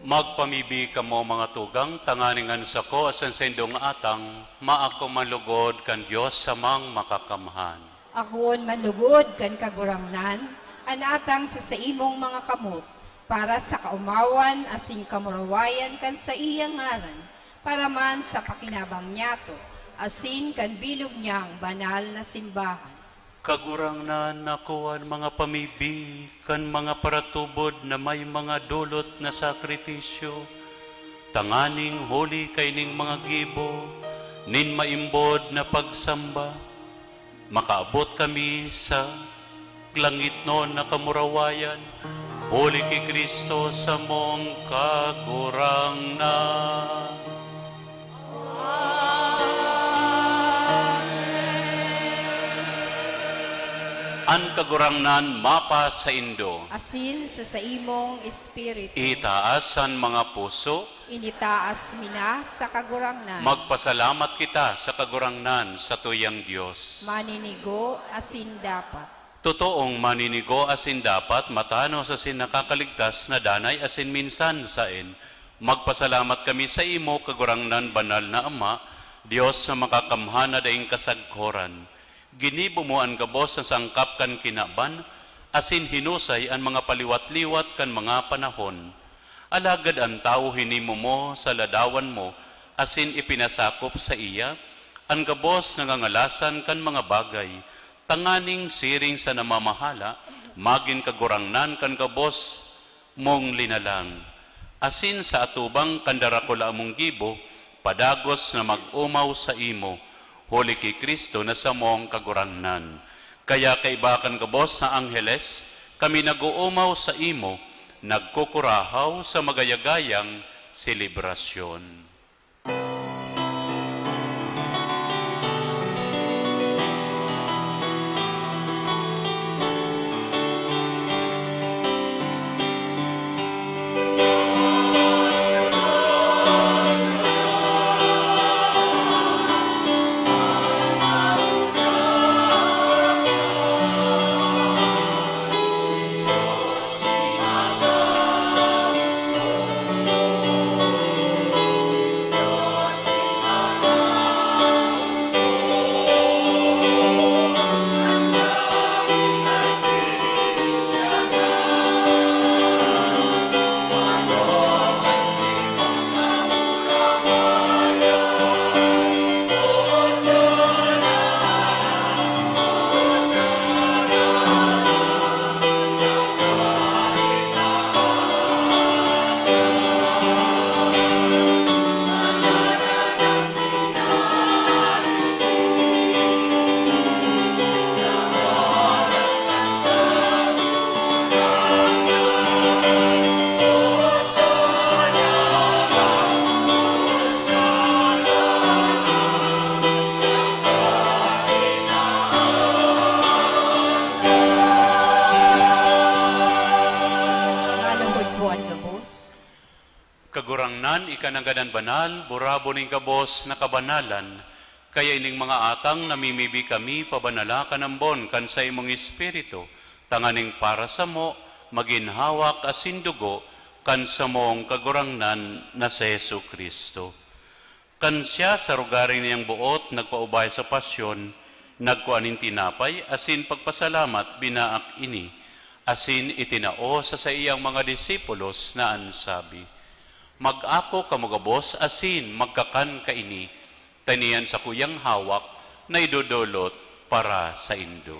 Magpamibi kamo, mga tugang, tanganing an sako asin saindong atang maako man lugod kan Dios samang makakamhan. Akoon man lugod kan Kagurangnan an atang sa saimong mga kamot, para sa kaomawan asin kamurawayan kan saiyang ngaran, para man sa pakinabang niyato asin kan bilog niyang banal na simbahan. Kagurangnan, ako an mga pamibi kan mga paratubod na may mga dolot na sakripisyo, Tanganing huli kaining mga gibo nin maimbod na pagsamba, makaabot kami sa langitnon na kamurawayan, huli ki Cristo samong Kagurangnan. An Kagurangnan mapasaindo. Asin sa saimong espiritu. Itaas an mga puso. Initaas mi na sa Kagurangnan. Magpasalamat kita sa Kagurangnan, satuyang Dios. Maninigo asin dapat. Totoong maninigo asin dapat, matanos asin nakakaligtas na danay asin minsan saen. Magpasalamat kami saimo, Kagurangnan, banal na Ama, Dios na makakamhan na daing kasagkoran. Ginibo mo an gabos na sangkap kan kinaban, asin hinusay an mga paliwat-liwat kan mga panahon. Alagad an tawo hinimo mo sa ladawan mo, asin ipinasakop saiya an gabos na ngangalasan kan mga bagay, tanganing siring sa namamahala, magin kagurangnan kan gabos mong linalang, asin sa atubang kan darakula mong gibo, padagos na mag-omaw saimo, huli ki Cristo na samong Kagurangnan. Kaya kaiba kan gabos na angheles, kami nag-oomaw saimo, nagkukurahaw sa magayagayang selebrasyon. Manahod po an gabos. Kagurangnan, ika nanggad an banal, burabon nin gabos na kabanalan. Kaya ining mga atang namimibi kami, pabanala kan ambon kan saimong Espiritu, tanganing para samo magin hawak asin dugo kan samong Kagurangnan na si Jesu-Cristo. Kan siya sa rogaring niyang boot nagpaubay sa pasyon, nagkua nin tinapay asin pagpasalamat, binaak ini, asin itinao sa saiyang mga disipulos na an sabi, "Mag-ako kamo gabos asin magkakan kaini, ta ini an sakuyang hawak na idodolot para saindo."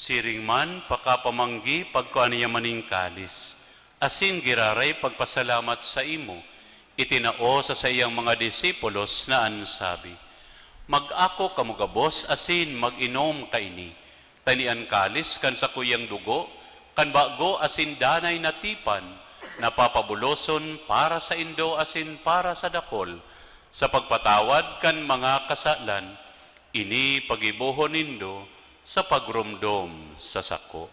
Siring man, pakapamanggi, pagkua niya man nin kalis, asin giraray pagpasalamat saimo, itinao sa saiyang mga disipulos na an sabi, "Mag-ako kamo gabos asin mag-inom kaini, ta ini an kalis kan sakuyang dugo kan bago asin danay na tipan, na papabuloson para saindo asin para sa dakol, sa pagpatawad kan mga kasalan. Ini paggibohon nindo sa pagromdom sa sako."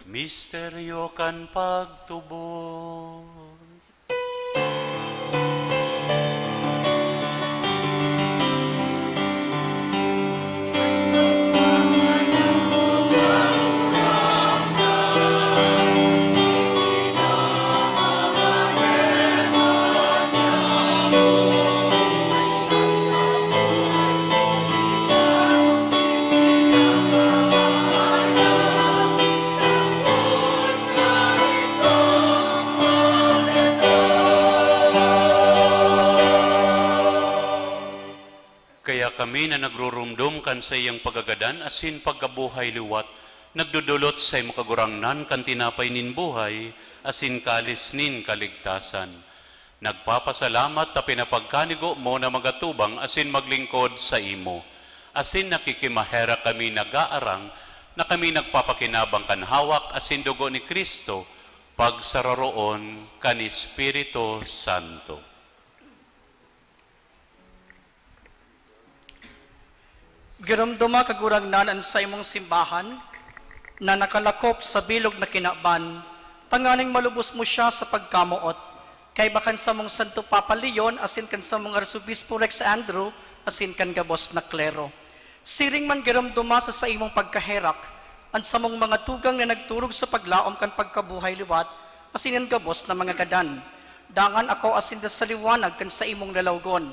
Misteryo kan pagtubod. Kami na nagrurumdom kan saiyang pagkagadan asin pagkabuhay liwat, nagdodolot sa imo Kagurangnan kan tinapay nin buhay asin kalis nin kaligtasan. Nagpapasalamat ta pinapagkanigo mo na magatubang asin maglingkod saimo. Asin nakikimaherak kami nag-aarang na kami nagpapakinabang kan hawak asin dugo ni Cristo, pagsararoon kan Espiritu Santo. Giromdoma, Kagurangnan, an saimong simbahan na nakalakop sa bilog na kinaban, tanganing malubos mo siya sa pagkamoot. Kaiba kan samong Santo Papa Leon asin kan samong Arsobispo Rex Andrew asin kan gabos na klero. Siring man, giromdoma sa saimong pagkaherak an samong mga tugang na nagturog sa paglaom kan pagkabuhay liwat asin an gabos na mga gadan. Dangan ako asin ta sa liwanag kan saimong lalawgon.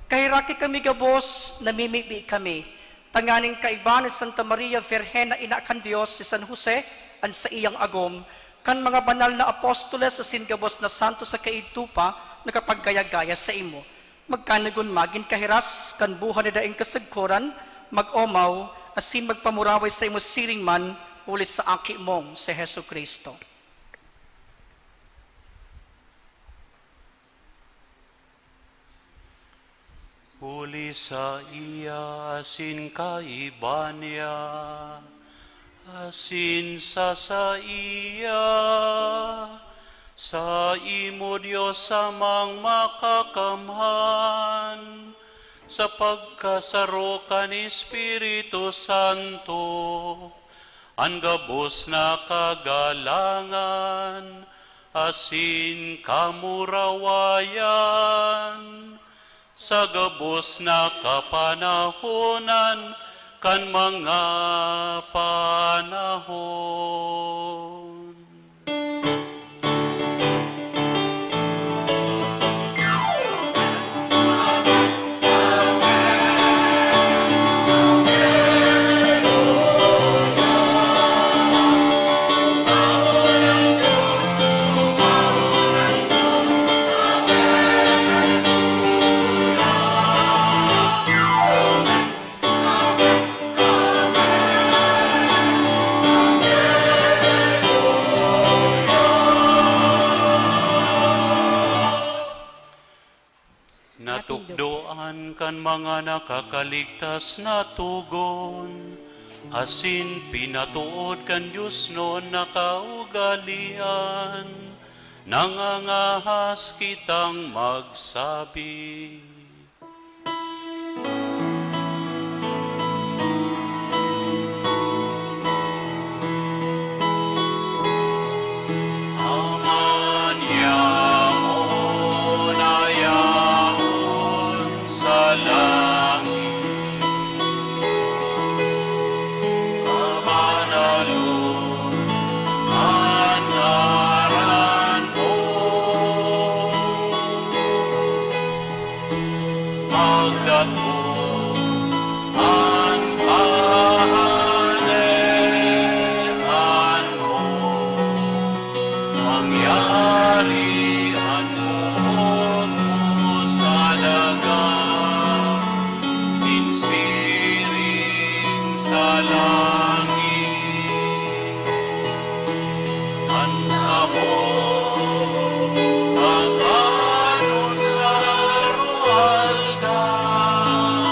Kaheraki kami gabos, namimibi kami, tanganing kaiba ni Santa Maria Virgen na ina kan Dios, si San Jose an saiyang agom, kan mga banal na apostoles asin gabos na santo sa kaidto pa nakapagkaya-gaya saimo. Magkanigon magin kahiras kan buhay na daing kasagkoran, mag-omaw, asin magpamuraway saimo siring man huli sa Aki mong si Jesu-Cristo. Huli saiya asin kaiba niya, asin sa saiya, saimo, Dios Amang Makakamhan, sa pagkasaro kan Espiritu Santo, an gabos na kagalangan asin kamurawayan sa gabos na kapanahonan kan mga panahon. Natukdoan kan mga nakakaligtas na togon, asin pinatood kan diosnon na kaugalean, nangangahas kitang magsabi. Aman yaon na yaon sa langit, mabanalon an ngaran mo. Magdatong an Kahadean mo, mangyari an boot mo sa daga, nin siring sa langit. An samong kakanon sa aroaldaw,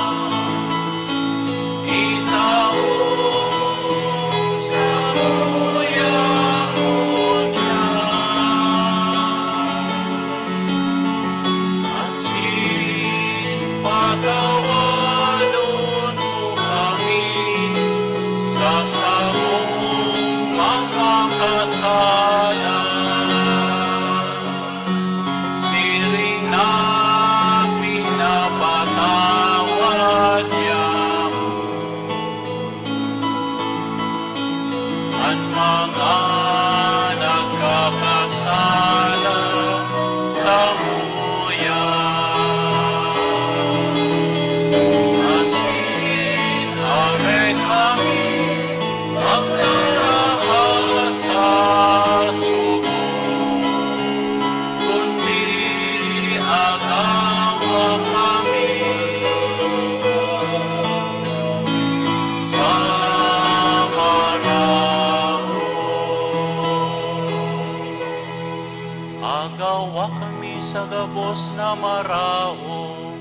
Sa gabos na maraot,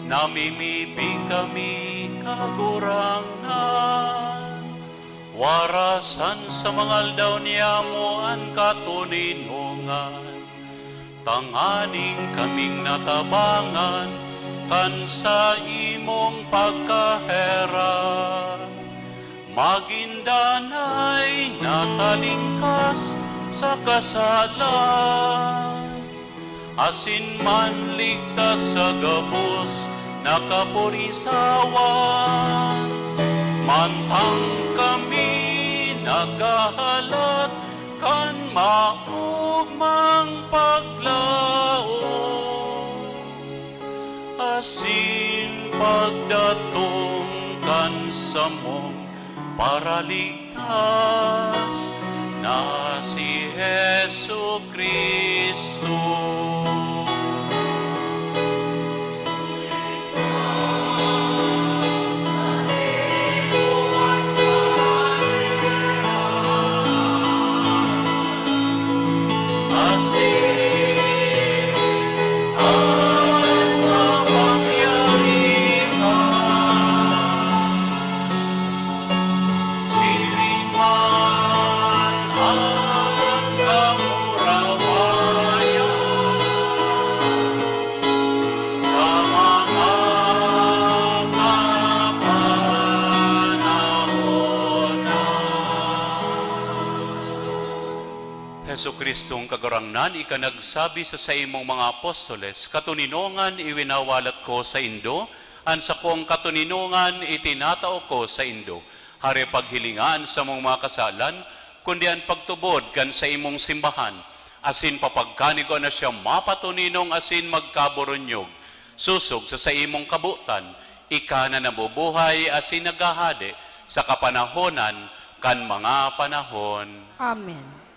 namimibi kami, Kagurangnan. Warasan sa mga aldaw niyamo an katoninongan, tanganing kaming natabangan kan saimong pagkaherak, magin danay na talingkas sa kasalan, asin manligtas sa gabos na kapurisawan, mantang kami naghahalat kan maogmang paglaom, asin pagdatong kan samong Paraligtas na si Jesu-Cristo. Asin an kapangyarihan siring man an kamurawayan sa mga kapanahonan. Jesu-Cristong Kagurangnan, ika nagsabi sa saimong mga apostoles, "Katoninongan iwinawalat ko saindo, an sakong katoninongan itinatao ko saindo." Hare paghilinga an samong mga kasalan, kundi an pagtubod kan saimong simbahan, asin papagkanigoan na siya mapatoninong asin magkaboronyog, sosog sa saimong kabotan, ika na nabubuhay asin naghahade sa kapanahonan kan mga panahon. Amen.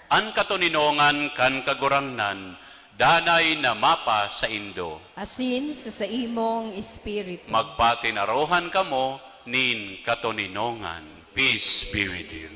An katoninongan kan Kagurangnan danay na mapasaindo. Asin sa saimong espiritu. Magpatinarohan kamo nin katoninongan. Peace be with you.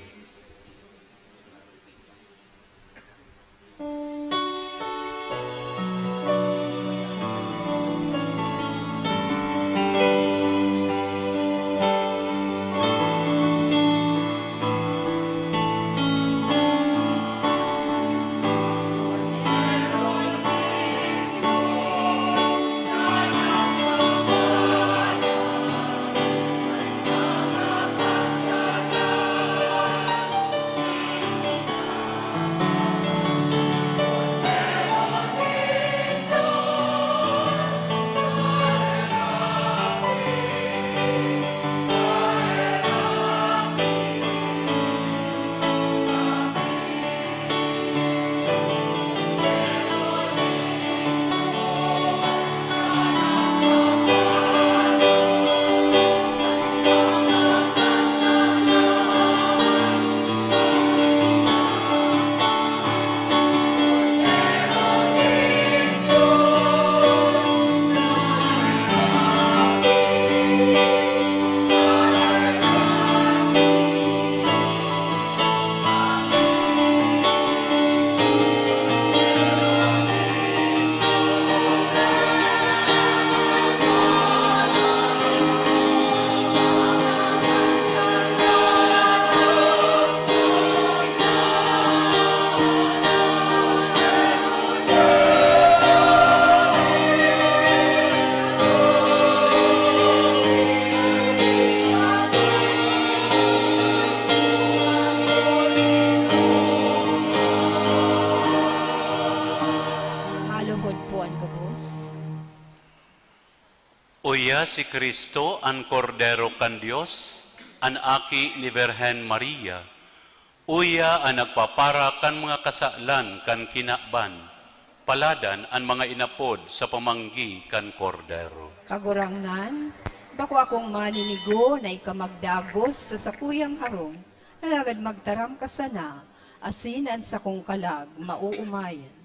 Maluhod po an gabos. Uya si Cristo, an Kordero kan Dios, an Aki ni Birhen Maria. Uya an nagpapara kan mga kasalan kan kinaban. Paladan an mga inapod sa pamanggi kan Kordero. Kagurangnan, bako akong maninigo na ika magdagos sa sakuyang harong, alagad magtaram ka sana, asin an sakong kalag maoomayan.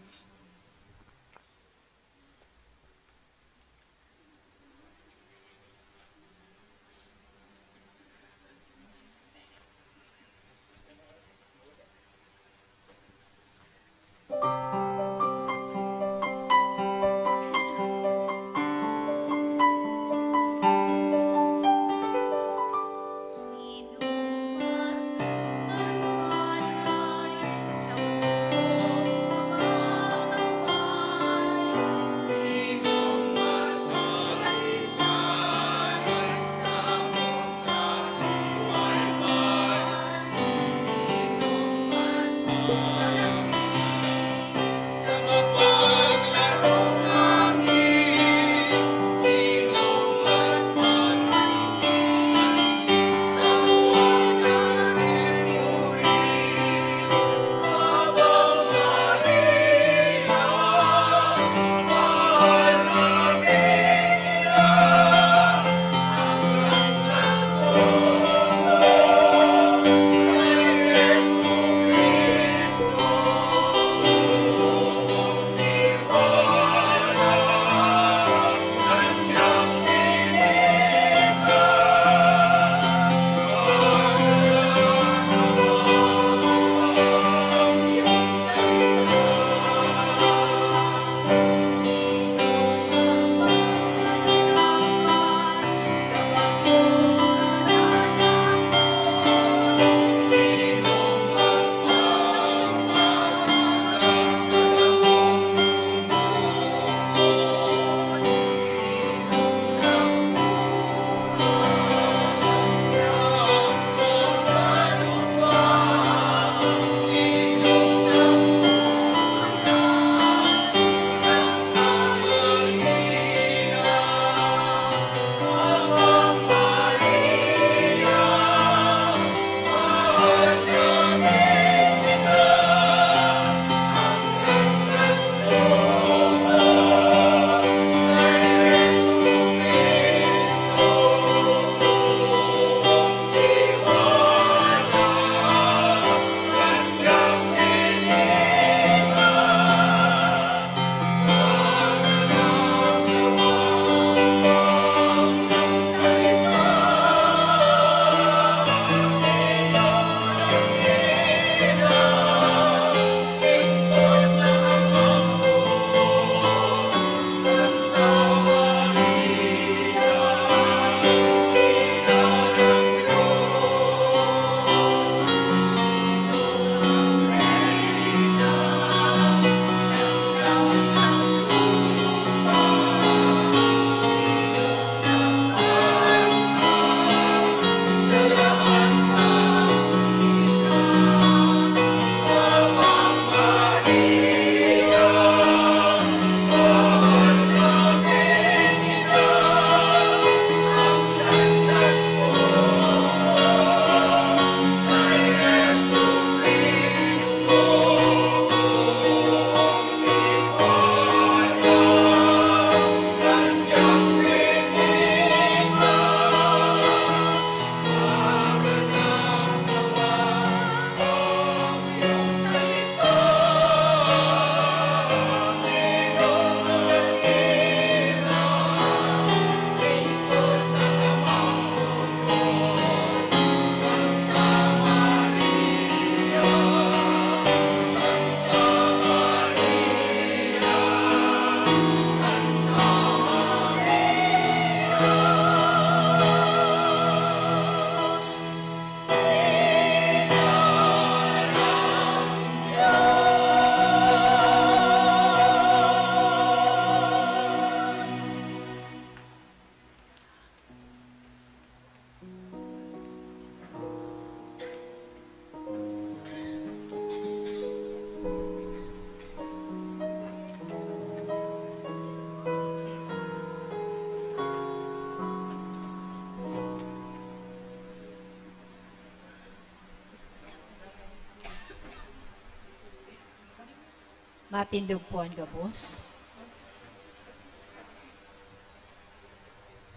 Matindog po an gabos.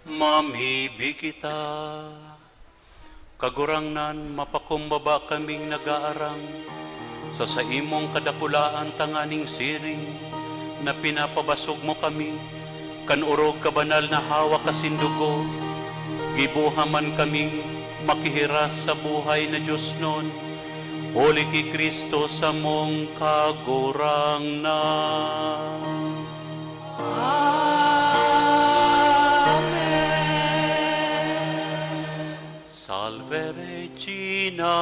Mamibi kita. Kagurangnan, mapakumbaba kaming nag-aarang sa saimong kadakulaan tanganing siring na pinapabasog mo kami kan orog kabanal na hawak asin dugo. Giboha man kaming makihiras sa buhay na diosnon, huli ki Cristo samong Kagurangnan. Amen. Salve Regina.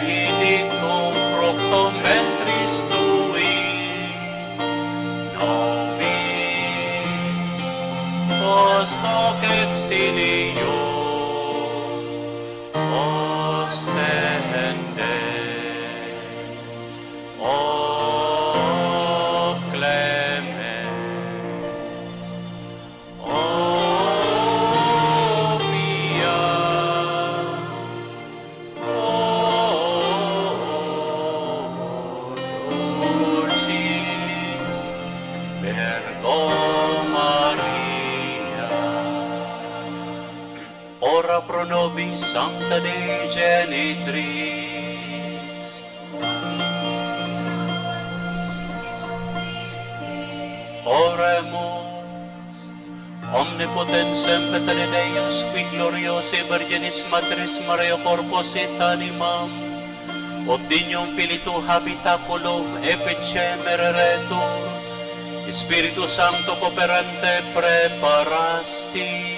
Benedictum fructum ventris tui, nobis post hoc exilium ostende. O Clemens, O Pia, O Dulcis Virgo Maria. Ora pro nobis Sancta Dei Genitrix. Oremus. Omnipotens semper Deus, qui gloriosae Virginis Matrice Mariae, corpus et animam, ut dignum filii tuae habitaculum efficem eretur, Spiritu Sancto cooperante preparasti.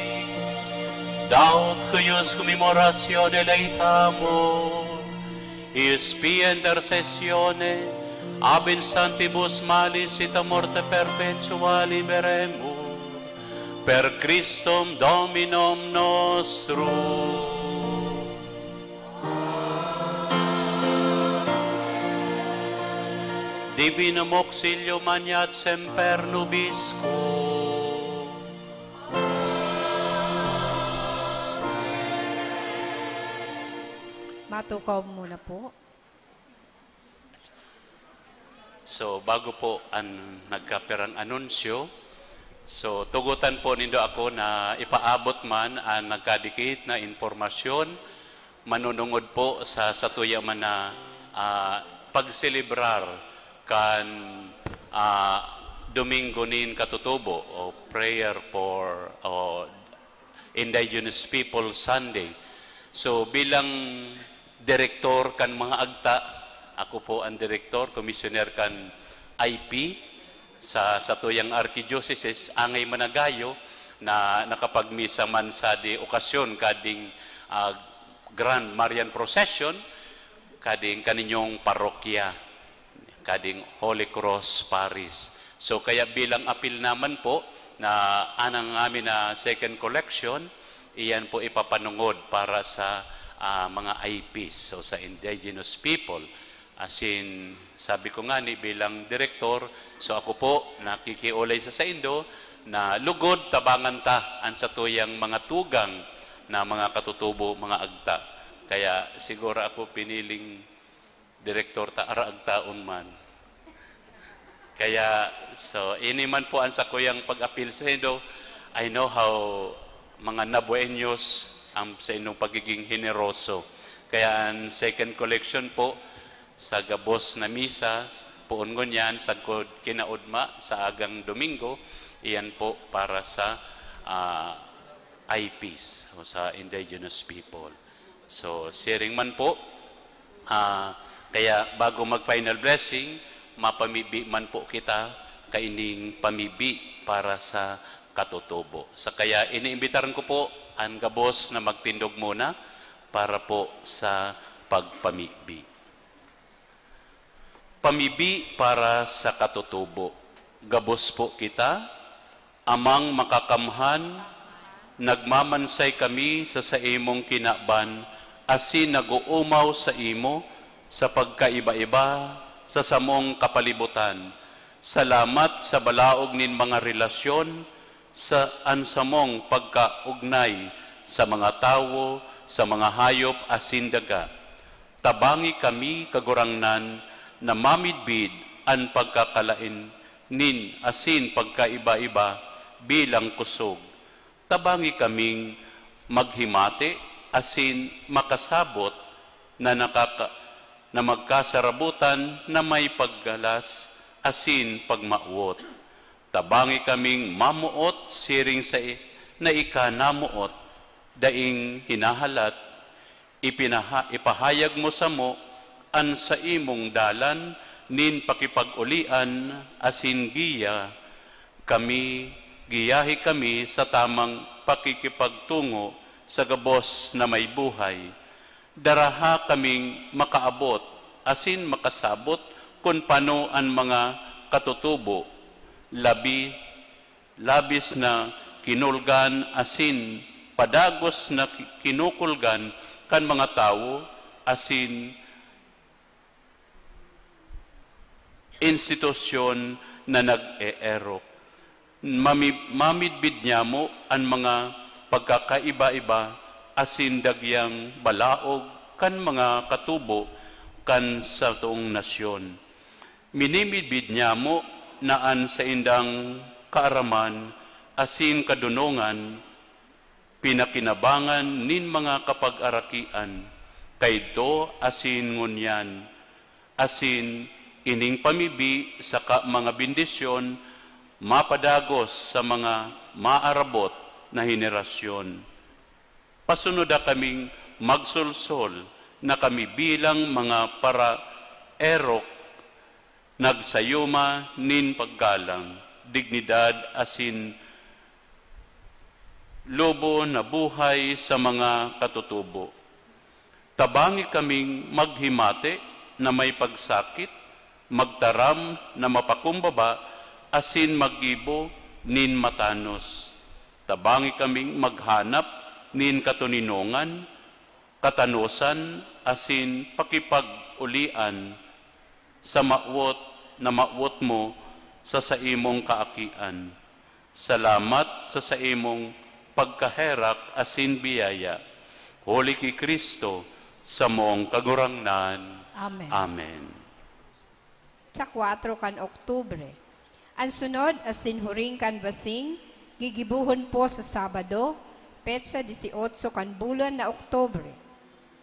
Daut cuius commemoratione laetamus, eius Pia intercessione, ab in santibus malis et a morte perpetua liberemur, per Christum Dominum nostrum. Divinum auxilium maneat semper nobiscum. Matukaw muna po. So, bago po an nagkapirang anunsyo, so, tugotan po nindo ako na ipaabot man an nagkadikit na impormasyon manunungod po sa satuya man na, ah, pagselebrar kan, ah, Domingo nin Katutubo o prayer for, o Indigenous People Sunday. So, bilang direktor kan mga agta, ako po ang direktor, komisyoner kan I P sa satuyang archidioceses, angay managayo na nakapagmisa man sa di okasyon kading, ah, Grand Marian Procession, kading kaninyong parokya, kading Holy Cross Parish. So, kaya bilang apil naman po na anang amin na second collection, iyan po ipapanungod para sa, ah, mga I Ps, so sa indigenous people. Asin, sabi ko nga ni bilang direktor, so ako po nakikiolay sa saindo na lugod tabangan ta an satuyang mga tugang na mga katutubo, mga agta. Kaya siguro ako piniling direktor ta, ara agtaon man. Kaya, so, ini man po ang sakuyang pag-apil sa indo. I know how mga Nabueños ang sa inyong pagiging generoso. Kaya ang second collection po, sa gabos na misa, poon ngunyan, sagkod kinaudma, sa agang Domingo, iyan po para sa, ah, I Ps o sa indigenous people. So, sharing man po, ah, kaya bago mag-final blessing, mapamibi man po kita kaining pamibi para sa katutubo. Sa kaya, iniimbitaran ko po ang gabos na magtindog muna para po sa pagpamibi. Pamibi para sa katutubo. Gabos po kita, Amang Makakamhan, nagmamansay kami sa saimong kinaban asin nag-oomaw sa imo sa pagkaiba-iba sa samong kapalibutan. Salamat sa balaog nin mga relasyon sa an samong pagkaugnay sa mga tawo, sa mga hayop asin daga. Tabangi kami, Kagurangnan, na mamidbid an pagkakalain nin asin pagkaiba-iba bilang kusog. Tabangi kaming maghimati asin makasabot na nakaka-, na magkasarabutan na may paggalas asin pagmawot. Tabangi kaming mamoot siring sa i-, na ika namoot, daing hinahalat, ipinaha-, ipahayag mo samo an saimong dalan nin pakipag-olian asin giya kami, giyahi kami sa tamang pakikipagtungo sa gabos na may buhay. Daraha kaming makaabot asin makasabot kun pano an mga katutubo, labi, labis na kinulgan asin padagos na ki-, kinukulgan kan mga tawo asin institusyon na nag-eerok. Mami-, mamidbid niamo an mga pagkakaiba-iba asin dagyang balaog kan mga katubo kan satong nasyon. Minimidbid niamo na an saindang kaaraman asin kadunongan pinakinabangan nin mga kapagarakian, kaidto asin ngunyan, asin ining pamibi saka mga bendisyon mapadagos sa mga maarabot na henerasyon. Pasunoda kaming magsolsol na kami bilang mga paraerok, nagsayuma nin paggalang, dignidad asin lobo na buhay sa mga katutubo. Tabangi kaming maghimati na may pagsakit, magtaram na mapakumbaba, asin maggibo nin matanos. Tabangi kaming maghanap nin katoninongan, katanosan, asin pakipag-olian sa mawot na mawot mo sa saimong kaakian. Salamat sa saimong pagkaherak asin biyaya. Huli ki Cristo, samong Kagurangnan. Amen. Amen. Sa kwatro kan Oktubre. An sunod asin huring kan basing, gigibohon po sa Sabado, petsa dieciocho kan bulan na Oktubre.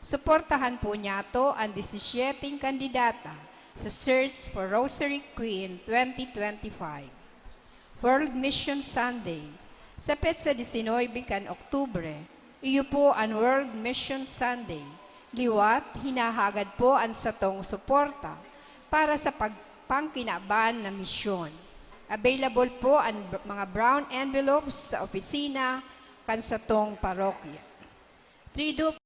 Suportahan po niyato an disisyeteng kandidata sa Search for Rosary Queen twenty twenty-five. World Mission Sunday. Sa petsa diecinuebe kan Oktubre, iyo po an World Mission Sunday. Liwat, hinahagad po an satong suporta para sa pagpangkinaban na misyon. Available po an b-, mga brown envelopes sa opisina kan satong parokya. Triduum